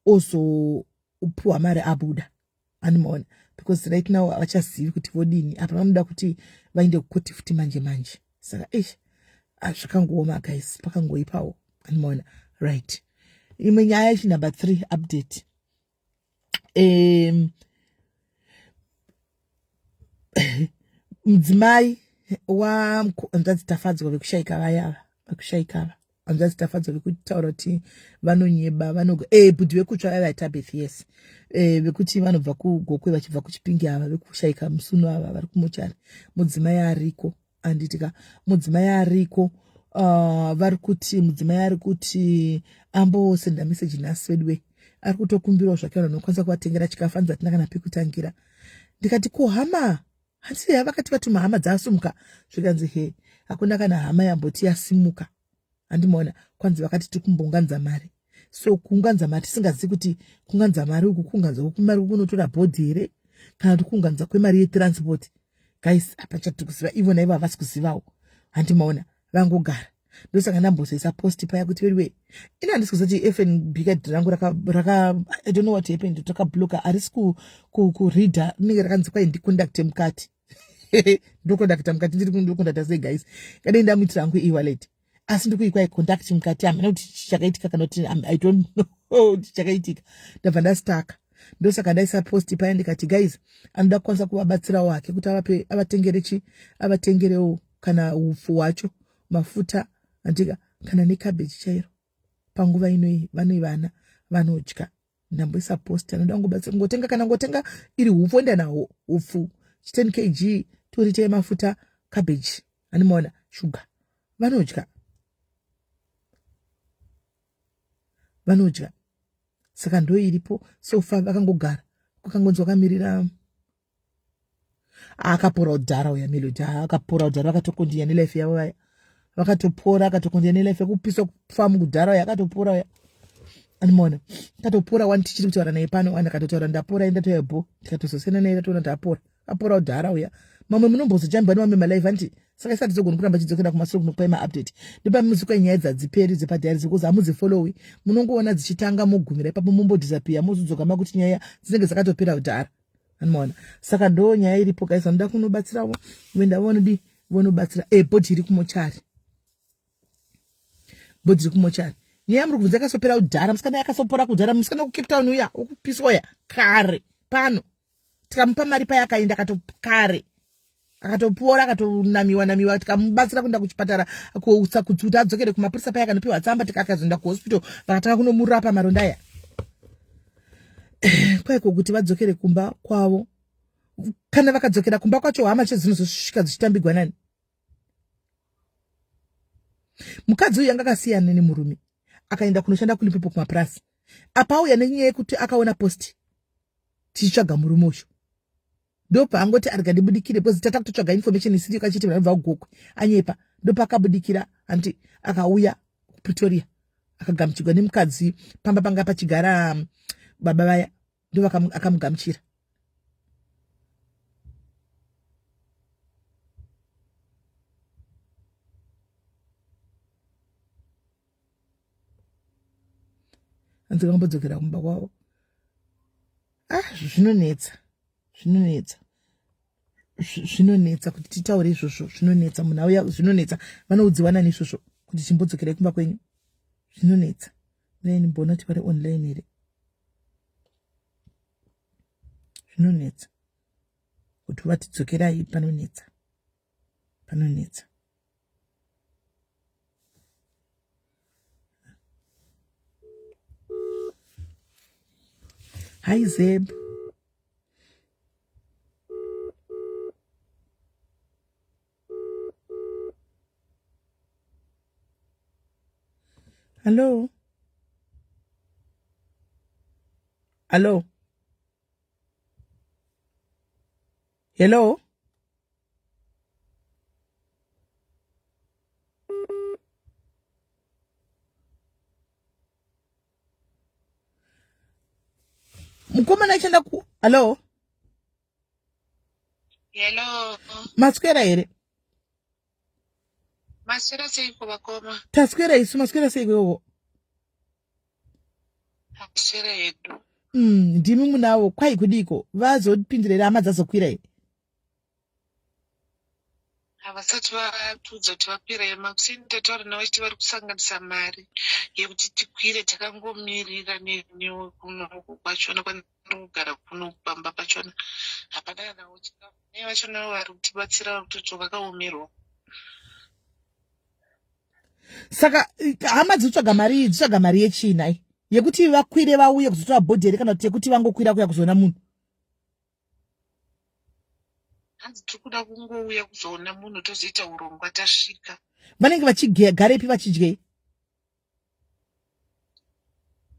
ozopuwa mari abuda, animaona? Because right now havachazivi kuti vodini. Apa vanoda kuti vaende kukoti futi manje manje. Saka eish, zvakangooma guys, pakangoipawo, animaona? Right, imwe nyaya yechi number 3 update, mudzimai wahanzvadzi Tafadzwa vekushayika vayava, vekushayika hanzvadzi Tafadzwa vekutaura kuti vanonyeba, vanoga bhudhi vekutsva vaiva Tabeth, yes, vekuti vanobva kuGokwe vachibva kuChipingi, ava vekushayika musuno ava vari kumochari, mudzimai ariko, anditika? Mudzimai ariko, vari kuti mudzimai ari kuti ambosenda meseji nhasi veduwe, ari kutokumbirawo zvake vanhu vanokwanisa kuvatengera chikafu, anzi hatina kana pekutangira. Ndikati, ko hama handisi vakati vatuma hama dzasumuka? Zvikanzi, he, hakuna kana hama yamboti yasimuka, handimaona? Kwanzi vakati tiri mari. So kuunganza mari, tisingazivi kuti kuunganza mari uku, kuunganza kwemari kunotora body here, kana kuti kuunganza kwemari yetransport. Guys, apa chatiri kuziva, ivo naivo havasi kuzivawo, handimaona? Vangogara. Ndosaka ndambozoisa post paya kuti wewe, ini handisi kuziva kuti FNB card rangu raka, I don't know what happened, rakabloka, harisi kureada, rinenge rakanzi kwai ndicontacte mukati. Ndocontacta mukati, ndiri ndocontacta sei guys? Kadai ndamuitira hangu e-wallet, asi ndikuikwai contact mukati, hamina kuti chakaitika kana kuti I don't know kuti chakaitika. Ndabva ndastaka. Ndosaka ndaisa post paya, ndikati guys, anoda kukwanisa kuvabatsirawo hake kuti avape, avatengere chi, avatengerewo kana upfu hwacho, mafuta, andika, kana necabbage chairo. Panguva inoi vane vana vanodya. Ndamboisa post, anoda kungobatsira ngotenga, kana ngotenga iri hupfu, enda nawo upfu 10 kg, 2 litre yemafuta, cabbage, animaona, shuga, vanodya, vanodya. Saka ndo iripo so far, vakangogara, kwakangonzi vakamirira. Akapora kudhara uya Melody, akapora kudhara, vakatokondinya nelife yavo vaya, vakatopora, akatokondinya nelife yekupiswa kufamu kudhara uya, akatopora uya. Animona akatopora wani, tichiri kutaura naye pano wani, akatotaura ndapora, ndatoya bho, tikatozosiyana naye tatoona ndapora, apora kudhara uya. Mamwe munombozojambwa nemamwe malive anti, saka isati dzogona kuramba chidzokera kumasure kunokupai maupdate. Ndopamuzuka nyaya dzadziperi dzepadhari because hamudzifollowi, munongoona dzichitanga mogumira ipapo, mombodisappear, mozodzoka makuti nyaya dzinenge dzakatopera kudhara. Anomaona, saka ndo nyaya iripo guys. Vanoda kunobatsirawo voenda vonodi vonobatsira. E bhodhi iri kumochari, bhodhi iri kumochari. Nyaya muri kubvunza yakasopera kudhara, musikana yakasopora kudhara, musikana kuCape Town uya ukupiswa uya kare pano, tikamupa mari paya akaenda akatokare akatopora, akatonamiwa namiwa, tikamubatsira kuenda kuchipatara kuti adzokere kumapurisa paya, akanopiwa tsamba, tikakazoenda kuhospital, vakatanga kunomurapa maronda aya kwaiko kuti vadzokere kumba kwavo. Kana vakadzokera kumba kwacho, hama che dzinozosvika dzichitambigwa nani? Mukadzi uyu anga akasiyana nemurume, akaenda kunoshanda kuLimpopo kumapurasi. Apa auya nenyaya yekuti akaona post tichitsvaga murume uyu, ndopaangoti arega ndibudikire because tata kutotsvaga information isiri kachiti vanobva kuGokwe, anyepa. Ndopaakabudikira hanti, akauya kuPretoria, akagamuchirwa nemukadzi pamba panga pachigara baba vaya, ndo akamugamuchira. Hanzi kambodzokera kumba kwavo. Ah, zvinonetsa, zvinonetsa, zvinonetsa kuti titaure izvozvo, zvinonetsa. Munhu auya, zvinonetsa. Vanoudziwa nani izvozvo kuti chimbodzokerai kumba kwenyu? Zvinonetsa. Then mbona kuti vari online here? Zvinonetsa kuti vati dzokerai, panonetsa, panonetsa. Hi Zeb. Hello. Hello. Hello. Mukomana achienda ku, hello. Hello. Maswera here? Maswera seiko vakoma? Taswera isu, maswera seiko iwowo? Taswera hedu. Ndimi munavo kwai kudiko? Vazopindira here, hama dzazokwira here? Havasati vatiudza kuti vakwira here. Makuseni tataura navo vachiti vari kusanganisa mari yekuti tikwire, takangomirira newe kunoku kwachona kwandiri kugara kuno pamba pachona hapana kana chikafu. Mai vachona vari kutibatsira vari kutoti vakaomerwa. Saka hama dzinotsvaga mari, dzitsvaga mari yechii nhai? Yekuti vakwire vauye kuzotora bhodhi here, kana kuti yekuti vangokwira kuya kuzoona munhu? Hanzi tiri kuda kungouya kuzoona munhu, tozoita urongwa tasvika. Vanenge vachigarepi, vachidyei?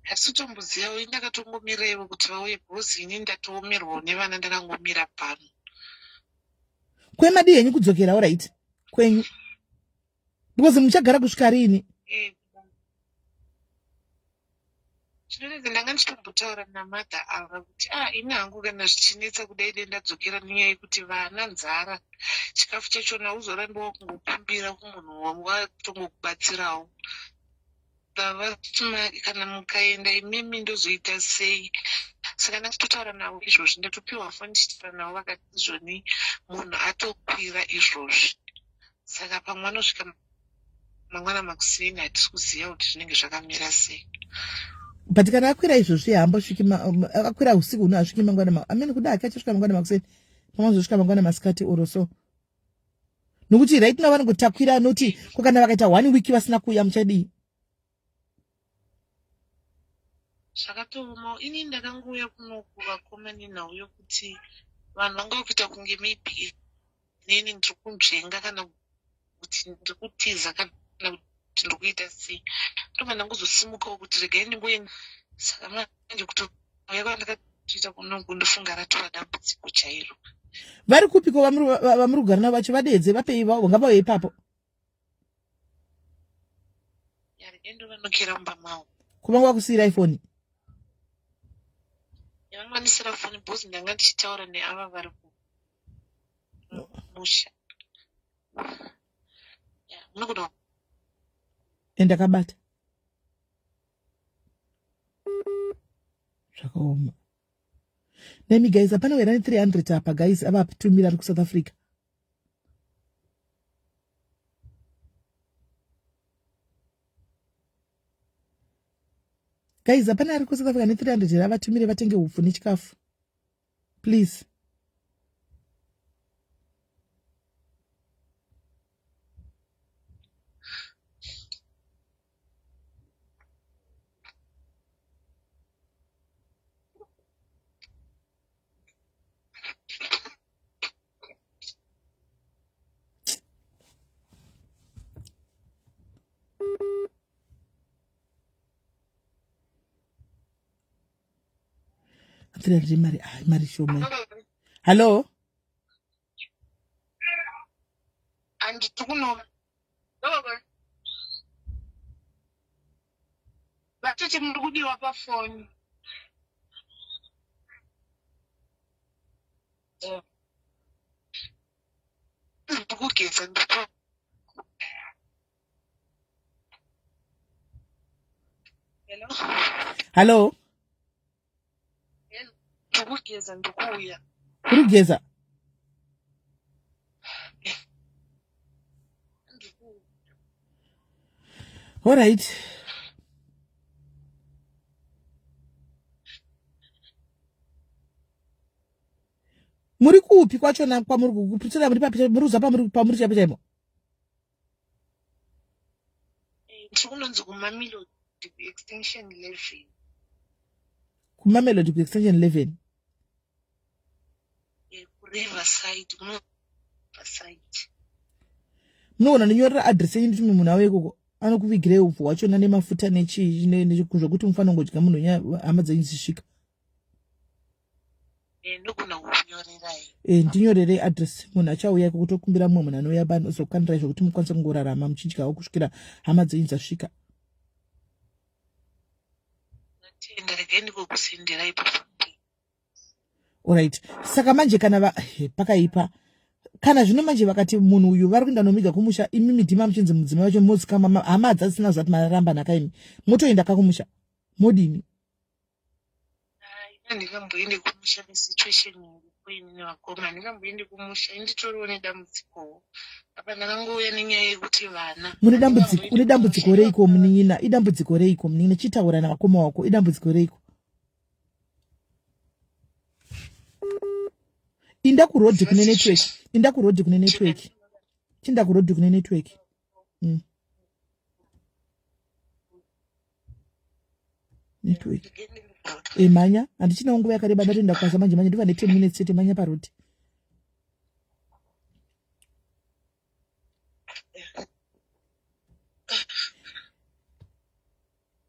Hatisi kutombozivawo, ini ndakatongomirira ivo kuti vauye because ini ndatoomerwawo nevana, ndakangomira pano. Kwemadii henyu kudzokera alright kwenyu, because muchagara kusvika riini? Chinonetsa, ndanga ndichitombotaura namadha ava kuti ah, ini hangu kana zvichinetsa kudai dai ndadzokera, nenyaya yekuti vana nzara, chikafu chachona uzorambi wakungokumbira kumunhu watongokubatsirawo. Vati kana mukaenda imimi ndozoita sei? Saka ndachitotaura navo izvozvi, ndatopiwa foni ndichitaura navo, vakati izvoni munhu atokwira izvozvi, saka pamwe anosvika mangwana makuseni, hatisi kuziva kuti zvinenge zvakamira sei. But kana akwira izvozvi haambosviki, akwira usiku huno hasviki mangwana, amene kuda hake achasvika mangwana makuseni, pamwe azosvika mangwana masikati or so, nokuti right now vanongotakwira noti ko kana vakaita one week vasina kuuya muchadii? Zvakatooma. Ini ndakangouya kunoku vakoma nenhau yokuti vanhu vanga vakuita kunge maybe inini ndiri kunzvenga kana kuti ndiri kutiza kana kuti ndiri kuita sei, ndobva ndangozosimukawo kuti regai ndingoenda. Saka manje kutouya kwandakatoita kunoku, ndofunga ratova dambudziko chairo. Vari kupiko vamuri kugara navo vacho? Vadeedze, vapei vavo, ngavauye ipapo. Ndovanokera mumba mavo. Kuvanga vakusiirai foni? Vangandisira foni because ndanga ndichitaura neava vari kumusha. Munogona Endakabata. Zvakaoma. Nemi guys, hapana wera ne 300 apa guys, avatumira ari kuSouth Africa. Guys, hapana ari kuSouth Africa ne 300 here avatumire vatenge hupfu nechikafu. Please. Tiri mari, ah, mari shoma. Hello? Anditi kuno vatete muri kudiwa pafoni. Ndiri kugeza ndiko. Hello? Hello? Ndikugeza ndikuuya. Uri kugeza? All right. Muri kupi kwachona kwamuri kuPretoria muri papi muri kuziva pamuri pamuri chaipo chaipo? Ndiri kunonzi kuMamelodi extension 11. KuMamelodi kuextension 11. KuRiverside, kunoRiverside. Munogona ndinyorera address yenyu nditume munhu auye ikoko anokuvigirei upfu hwachona nemafuta nechii zvekuti mufanira kungodya munhu hama dzenyu dzisvika. Ndogona kukunyorerai. Ndinyorerei address munhu achauya ikoko tokumbira mumwe munhu anouya pano ozokukandirai zvekuti mukwanise kungorarama muchidyawo kusvikira hama dzenyu dzasvika. Ndatenda, regai ndikokusenderai pafoni. Alright. Saka manje kana va pakaipa kana zvino manje vakati munhu uyu vari kuenda nomiga kumusha imi midhima muchinzi mudzimai wacho mozikama hama dzasina zati maramba nhaka imi motoenda ka kumusha modini? Handingamboende kumusha nesituation iripo ini nevakoma, handingamboende kumusha inditoriwo nedambudzikowo. Apa ndakangouya nenyaya yekuti vana. Mune dambudziko, une dambudziko reiko munin'ina? Idambudziko reiko munin'ina? Chitaura navakoma wako, idambudziko reiko? Inda kuroad kune network. Inda kuroad kune network. Chinda kuroad kune network. Network. E mhanya, handichina nguva yakareba ndatoenda kwasa manje manje ndova ne 10 minutes chete mhanya paroad.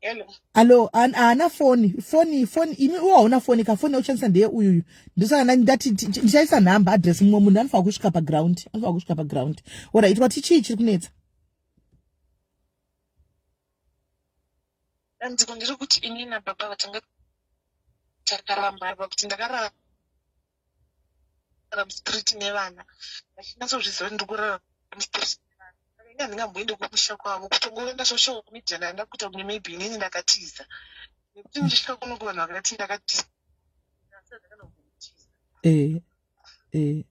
Hello. Alo, haana foni foni foni imi uwo hauna foni ka foni yaushandisa ndeye uyuyu ndosaka ndati ndichaisa nhamba address mumwe munhu anofanira kusvika paground anofanira kusvika paground orit wati chii chiri kunetsa Dambudziko ndiri kuti ini nababa vatanga takaramba kuti ndakarara mustreet nevana vachinyatsozviziva ndiri kurara mustreet nevana saka ini handingamboende kumusha kwavo kutongoenda social media ndaenda kuita kunge maybe inini ndakatiza nekuti ndichisvika kuno kuvanhu vakati ndakatiza eh eh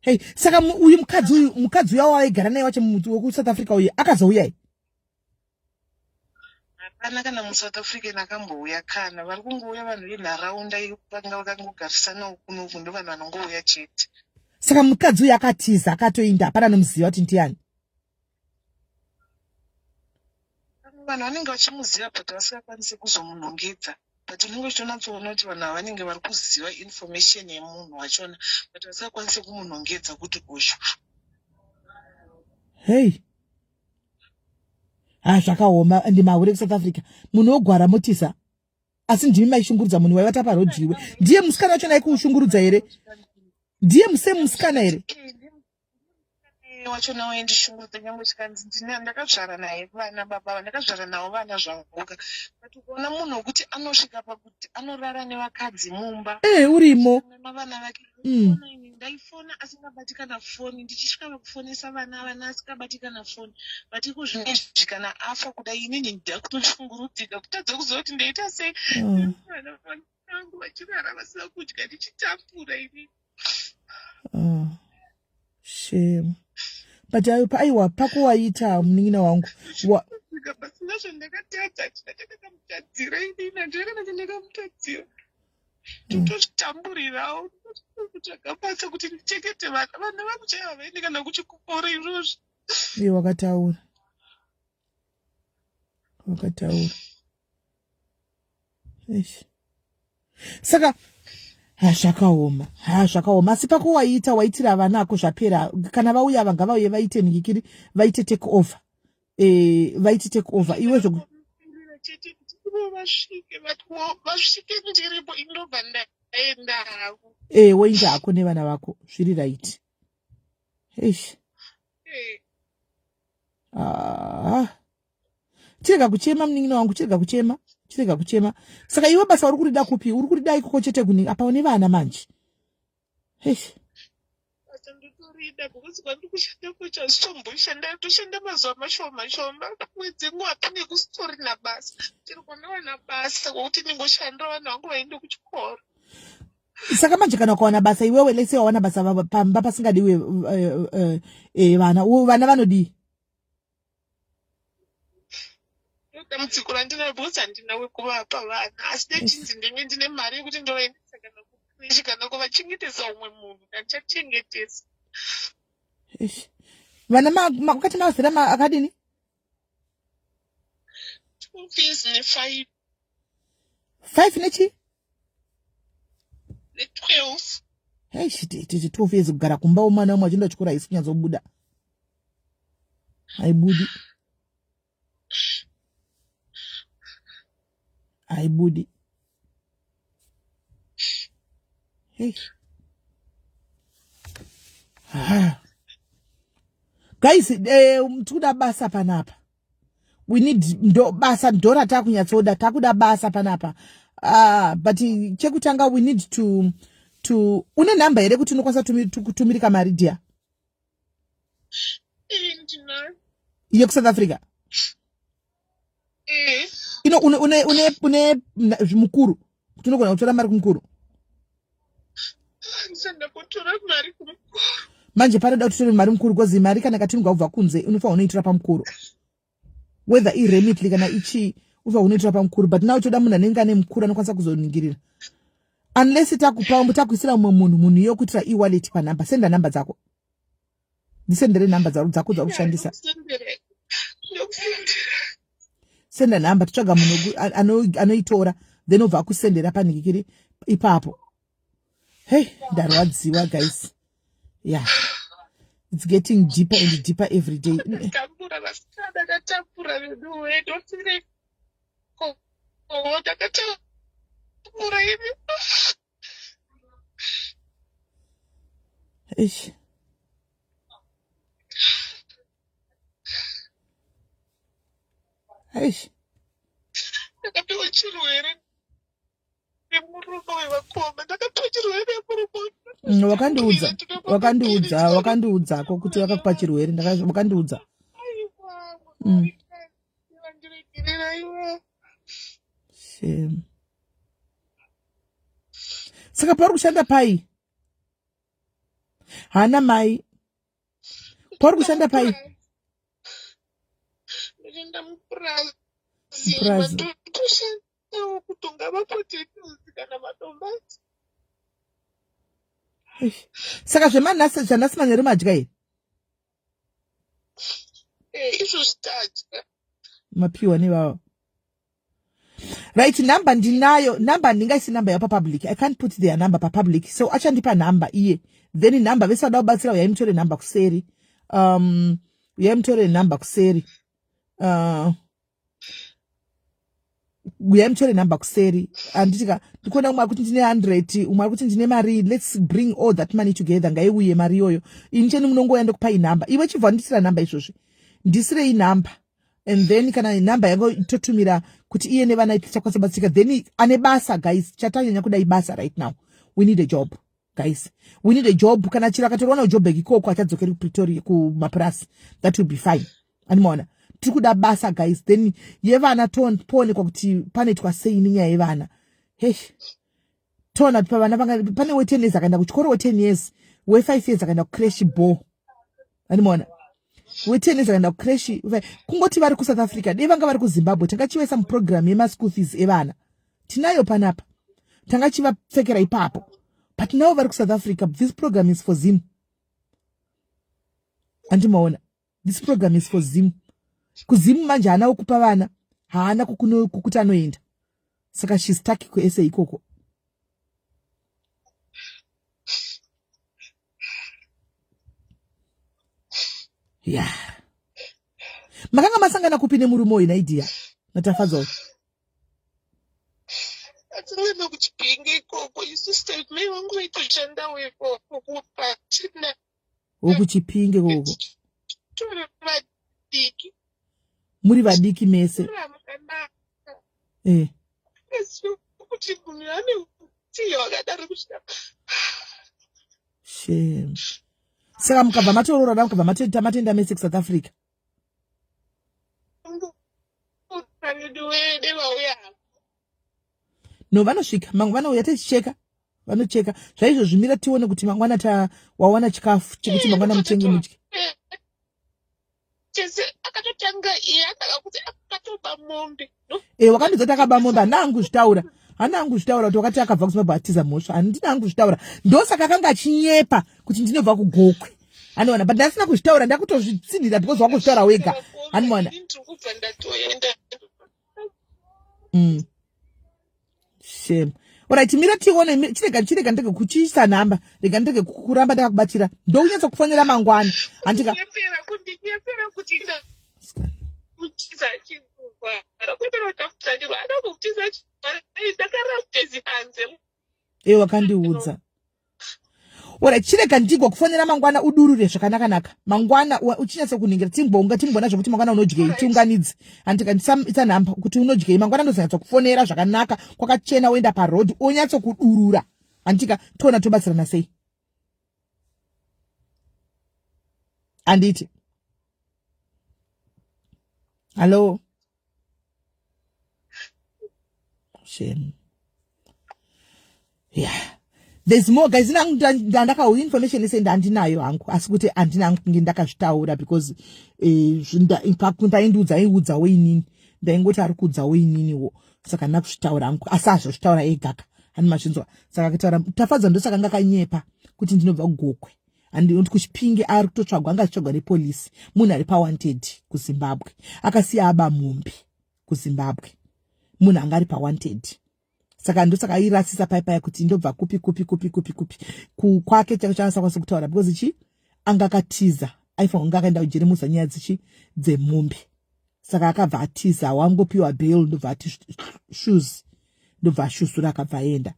hey saka uyu mukadzi uyu mukadzi uya waigara naye wacho wekuSouth Africa uyu akazouyai? Hapana kana muSouth African akambouya kana vari kungouya vanhu venharaunda vanga vakangogarisanawo kunoku ndo vanhu vanongouya chete. Saka mukadzi uyu akatiza akatoinda hapana anomuziva kuti ndiani? Vanhu vanenge vachimuziva but vasingakwanisi kuzomunhongedza but unenge uchitonatsoona kuti vanhu ava vanenge vari kuziva information yemunhu wachona but vasingakwanisi kumunhongedza kuti uyu. Hey. Ha zvakaoma and mahure kuSouth Africa munhu ogwara motisa asi ndimi maishungurudza munhu waivata paroad iwe ndiye musikana wacho naikushungurudza here? Ndiye musame musikana here? Eh, wacho nawo aindishungurudza nyangwe chikanzi ndine ndakazvara naye vana baba ava ndakazvara navo vana zvanguka but ukaona munhu wekuti anosvika pakuti anorara nevakadzi mumba Eh, urimo. vana vake Ndaifona asingabati kana foni ndichisvika pakufonesa vana vana asingabati kana foni but iko zvinezvi kana afa kudai inini ndakutoshungurudzika kutadza kuziva kuti ndaita sei. Vana vangu vachirara vasina kudya ndichitambura inini. Shame. But aiwa pako waita munin'ina wangu. Pasina zvandakatadza, handina chandakamutadzira inini, handina kana chandakamutadzira. Ndotozvitamburirawo kutsvaga basa kuti ndichengete vana. Vana vangu chaivo havaendi kana kuchikoro izvozvi. Iye wakataura. Wakataura. Eish. Saka ha zvakaoma. Ha zvakaoma. Asi pako waita waitira vana ako zvapera. Kana vauya ava ngavauye vaite nhikiri vaite take over. Eh, vaite take over. Iwe zvoku chete kuti ivo vasvike vasvike ndiripo indobva ndaenda hangu. Eh, woenda hako nevana vako. Zviri right. Eish. Eh. Ah. Chirega kuchema munin'ina wangu, chirega kuchema, chirega kuchema. Saka iwe basa uri kurida kupi? Uri kurida ikoko chete kuni apa une vana manje. Eish. Basa ndotorida because kwandiri kushanda kwacho hazvitomboshanda, ndoshanda mazuva mashoma shoma mwedzi nguva kune kusitorina basa. Chero kwandawana basa kwekuti ndingoshandira vanhu vangu vaende kuchikoro. Saka manje kana ukawana basa iwewe, let's say wawana basa pamba pasingadiwe vana, vana vanodii? Dambudziko randinaro because handina wekuvapa vana, asi ndechinzi ndinge ndine mari yekuti ndovaendesa kana kucreche kana kuvachengetesa umwe munhu, handichachengetesa. Eish. Vana wakati mazera akadini? 2 years ne5. 5 nechi? Ne12. Hey, shit, titi 12 years kugara kumba umwana umwe achienda kuchikoro haisi kunyatsobuda. Haibudi. Haibudi. Hey. Ah. Guys, tikuda basa panapa. We need ndo basa ndora takunyatsoda, takuda basa panapa. But chekutanga we need to une number here kuti unokwanisa kutumirika mari dear? Ndinayo. YekuSouth Africa? Eh. Ino une une une une mukuru kuti unogona kutora mari kumukuru? Ndisanda kutora mari kumukuru. Manje panoda kuti utore mari mukuru because mari kana ikatumigwa kubva kunze unofanira unoitora pamukuru. Whether iremitly kana ichi unofanira unoitora pamukuru, but now toda munhu anenge ane mukuru anokwanisa kuzoningirira. Unless takupa takuisira mumwe munhu, munhu iye kuitira e-wallet panhamba. Senda namba dzako. Ndisendere namba dzako dzakushandisa. Senda namba totsvaga munhu anoitora then obva akusendera panhikikiri ipapo. Hey, ndarwadziwa guys. Yeah. It's getting deeper and deeper every day. Ndakatambura vasikana, ndakatambura veduwe, ndofire ko ndakatambura ini. Eish. Eish. Ndakapiwa chirwere nemurume wevakoma, ndakapiwa chirwere nemurume. Wakandiudza, wakandiudza, wakandiudzako kuti vakakupa chirwere, wakandiudza. Shame. Saka pauri kushanda pai? Hana mai. Pauri kushanda pai? Ndinoenda mupurazi. Mupurazi. Ndotoshandawo kutonga mapotatoes kana madomasi. Eish. Saka zvemanhasi zvanhasi manheru madya here? Eh, izvo zvitadya. Mapiwa nevava. Right, number ndinayo, number ndingaisi number yapa public. I can't put their number pa public. So achandipa number iye. Then number vese vada kubatsira uyai mutore number kuseri. Uyai mutore number kuseri. Uyai mutore nhamba kuseri, handitika? Ndikuona umwe akuti ndine 100, umwe akuti ndine mari. Let's bring all that money together. Ngaiuye mari iyoyo. Ini cheni munongouya ndokupai nhamba. Iwe chibva ndisira nhamba izvozvi, ndisirei nhamba, and then kana nhamba yangu totumira kuti iye nevana tichakwanisa batsika. Then ane basa, guys, chatanyanya kuda ibasa. Right now we need a job, guys, we need a job. Kana chiro akatorwa naJobek ikoko, achadzokeri kuPretoria kumapurasi, that will be fine. Animaona, tiri kuda basa, guys. Then yevana poonekwa kuti panoitwa sei nenyaya yevana. Hei, toona kuti pavana pane we10 years akaenda kuchikoro, we10 years, we5 years akaenda kucreche bo. Animaona, we10 years akaenda kucreche. Kungoti vari kuSouth Africa, dei vanga vari kuZimbabwe, tangachivaisa muprogram yemaschool fees evana. Tinayo panapa, tangachivapfekera ipapo, but now vari kuSouth Africa. This program is for Zim, andimaona? This program is for Zim. KuZim manje haana kukupa vana, haana kukuti anoenda, saka she's stuck kuSA ikoko. Ya, makanga masangana kupi nemurume uyu naidia naTafadzwa uyu? Atingana kuChipinge ikoko isu. Mai vangu vaitoshandawo ikoko kupatina. WokuChipinge koko? Turi vadiki. Muri vadiki mese? Ramukanaka. Eh. Asi kuti munhu ane utiyo wakadaro kusvika Shame. Saka mukabva matoroora, mukabva matenda, matenda mese kuSouth Africa? Vedu wede vauya. No, vanosvika mangwe, vanouya tichicheka, vanocheka zvaizvo. Zvimira tione kuti mangwana ta wawana chikafu chekuti mangwana mutenge mudye. Chese akatotanga iye akanga kuti akatoba mombe. E, wakandidza kuti akaba mombe. Handina hangu kuzvitaura, handina hangu kuzvitaura kuti wakati akabva kuZimbabwe atiza mhosva. Handina hangu kuzvitaura. Ndosaka akanga achinyepa kuti ndinobva kuGokwe, anoona, but ndasina kuzvitaura. Ndakutozvitsinhira because wakuzvitaura wega, anoona. Ndiri kubva ndatoenda. Shame. Alright, mira tione. Chirega, chirega ndege kuchiisa nhamba. Rega ndege kuramba ndakakubatira, ndokunyatsa kufonera mangwana, handika? Kunyepera, kundinyepera kuti kutiza chigwara, kuitira kuti akutsvadirwa ada kutiza chigwara, ndakaraptezi hanze. E, wakandiudza. Alright, chirega ndigwa kufonera mangwana, udurure zvakanaka-naka mangwana, uchinyatsa kuningira. Timbonga timbona zvokuti mangwana unodyei, tiunganidze, handika? Isa nhamba kuti unodyei mangwana. Ndozonyatsa kufonera zvakanaka, kwakachena, woenda parodhi, onyatsa kudurura, handika? Toona tobatsirana sei, handiti? Hallo, shame. Yeah, there's more, guys. Ndandakauya information ese ndandinayo hangu, asi kuti handina hangu kunge ndakazvitaura because paindiudza aiudzawo inini, ndaingoti ari kuudzawo ininiwo, saka handina kuzvitaura hangu, asi azvozvitaura egaka, hani mazvinzwa? Saka akataura Tafadzwa, ndosaka anga akanyepa kuti ndinobva kuGokwe, handinoti kuChipinge. Ari kutotsvagwa, anga achitsvagwa nepolisi, munhu ari pawanted kuZimbabwe, akasiya aba mombe kuZimbabwe, munhu anga ari pawanted. Saka ndosaka airasisa pai paya kuti ndobva kupi, kupi, kupi, kupi, kupi kwake chako chaasakwanisa kutaura because chi anga akatiza, aifanira kunge akaenda kujeri musa nyaya dzichi dzemombe. Saka akabva atiza, wangopiwa bail, ndobva ati shoes, ndobva ashusura, akabva aenda.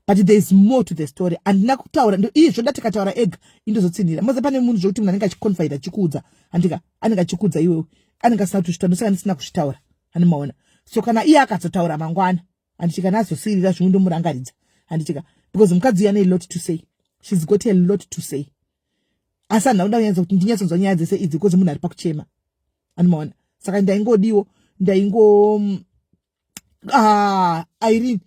But there is more to the story, handina kutaura iye. Zvoda tikataura ega, indozotsinhira moza. Pane munhu zvokuti munhu anenge achiconfida achikuudza, handika? Anenge achikuudza iwewe, anenge asina kutozvitaura, ndosaka ndisina kuzvitaura, handimaona? So kana iye akazotaura mangwana, handiti, kana azosiyirira zvimwe, ndomurangaridza, handitika? Because mukadzi uyu ane a lot to say, she's got a lot to say, asi handina kuda kunyatsa kuti ndinyatsonzwa nyaya dzese idzi because munhu ari pakuchema, andimaona? Saka ndaingodiwo, ndaingo, ah, Irene,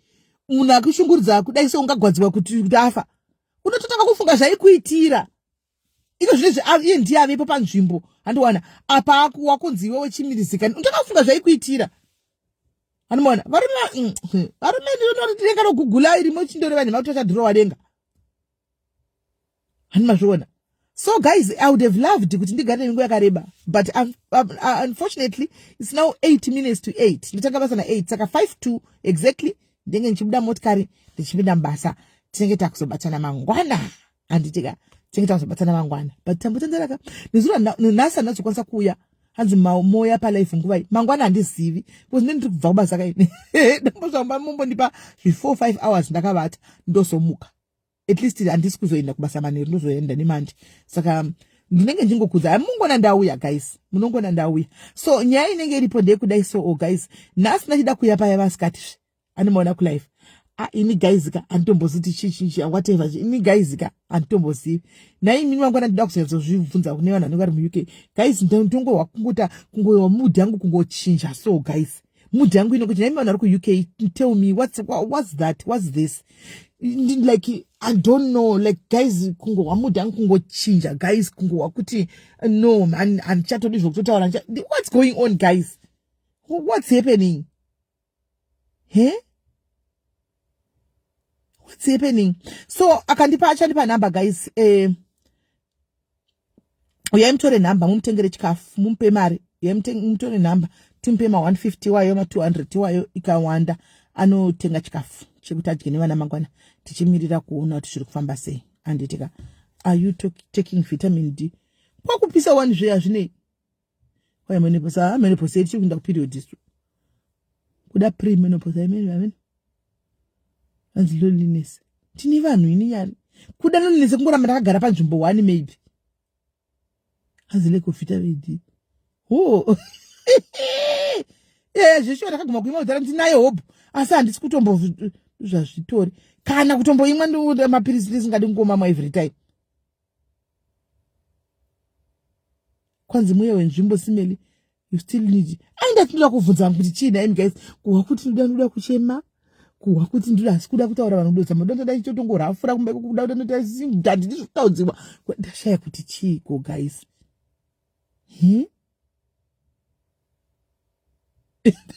munhu akushunguridza kudai seungagwadziwa kuti afa, unototanga kufunga zvaikuitira iko zvinezvi. Iye ndiye avepo panzvimbo, handiwana? Apa wakunzi iwe wechimirizika, unotanga kufunga zvaikuitira, handimaona? Varume, ndinoti denga rogugula irimo, chindoreva nhema kuti vachadhirowa denga, handimazviona? So guys, I would have loved kuti ndigare nenguva yakareba, but unfortunately it's now 8 minutes to 8. Ndotanga basa na8, saka 5 to exactly ndenge ndichibuda motikari ndichipinda mubasa. Tinenge takuzobatana mangwana, handitika? Tinenge takuzobatana mangwana, but tambotandaraka nezuro, nhasi handina kuzokwanisa kuuya. Hanzi moya palife nguvai? Mangwana handizivi because ndini ndiri kubva kubasa kaini. Ndambozvamba mumbondipa zvi 4 5 hours ndakavata ndozomuka. At least handisi kuzoenda kubasa manheru, ndozoenda nemandi. Saka ndinenge ndingokudza mungona ndauya guys, munongona ndauya. So nyaya inenge iripo ndeyekudai so oh guys, nhasi ndachida kuuya paya vasikati animaona kulife. Ah, ini guys ka handitombozivi chii chii chii whatever. Ini guys ka handitombozivi. Nhai imini mangwana ndinoda kuzonyatsoZvibvunza kune vanhu vanenge vari muUK guys. Ndongohwa kungoita kungohwa mood yangu kungochinja so guys, mood yangu inokuti nhai vanhu vari kuUK, tell me what's that, what's this? Like I don't know, like guys, kungohwa mood yangu kungochinja guys, kungohwa kuti no man, handichatodi zvokutotaura. What's going on guys? What's happening? He, what's happening? So akandipa, achandipa nhamba guys. Uyai mutore nhamba, mumutengere chikafu, mumupe mari. Uyai mutore nhamba, timupe ma150 wayo, ma200 wayo, ikawanda anotenga chikafu chekuti adye nevana mangwana, tichimirira kuona kuti zviri kufamba sei, anditika? Are you taking vitamin D? Kwakupisa wani zveya zvinei? Waya menopause, ah, menopause yedu chikuenda kuperiod isu kuda pre menopause. Amen, amen. Anzi loneliness, tine vanhu ini nyari kuda loneliness, kungoramba ndakagara panzvimbo one maybe. Hanzi lack of vitamin D. Oh, zveshuwa ndakaguma kuimwa kudhara, ndinayo hope, asi handisi kutombo zvazvitori kana kutomboimwa mapirisi ndisingadi kungomamwa every time. Kwanzi mweya wenzvimbo simeli, you still need. Ai, ndinoda kubvunza kuti chii naimi guys? Kuhwa kuti ndoda kuchema, kuhwa kuti ndoda hasi kuda kutaura vanhu, kudodza madondoda ichotongorafura kumba kuda handidi zvokutaudziwa. Ndashaya kuti chiiko guys.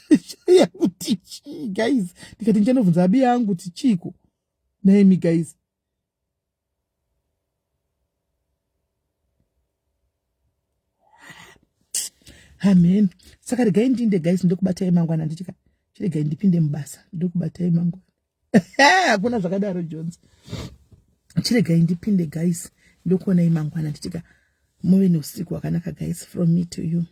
Ndashaya kuti chii guys. Ndikati ndichanobvunza abi yangu kuti chiiko naimi guys. Amen. Saka regai ndinde guys, ndokubatai mangwana. Ndichika chiregai ndipinde mubasa, ndokubatai mangwana. Hakuna zvakadaro Jones. Chiregai ndipinde guys, ndokuonai mangwana. Ndichika muve neusiku hwakanaka guys, from me to you.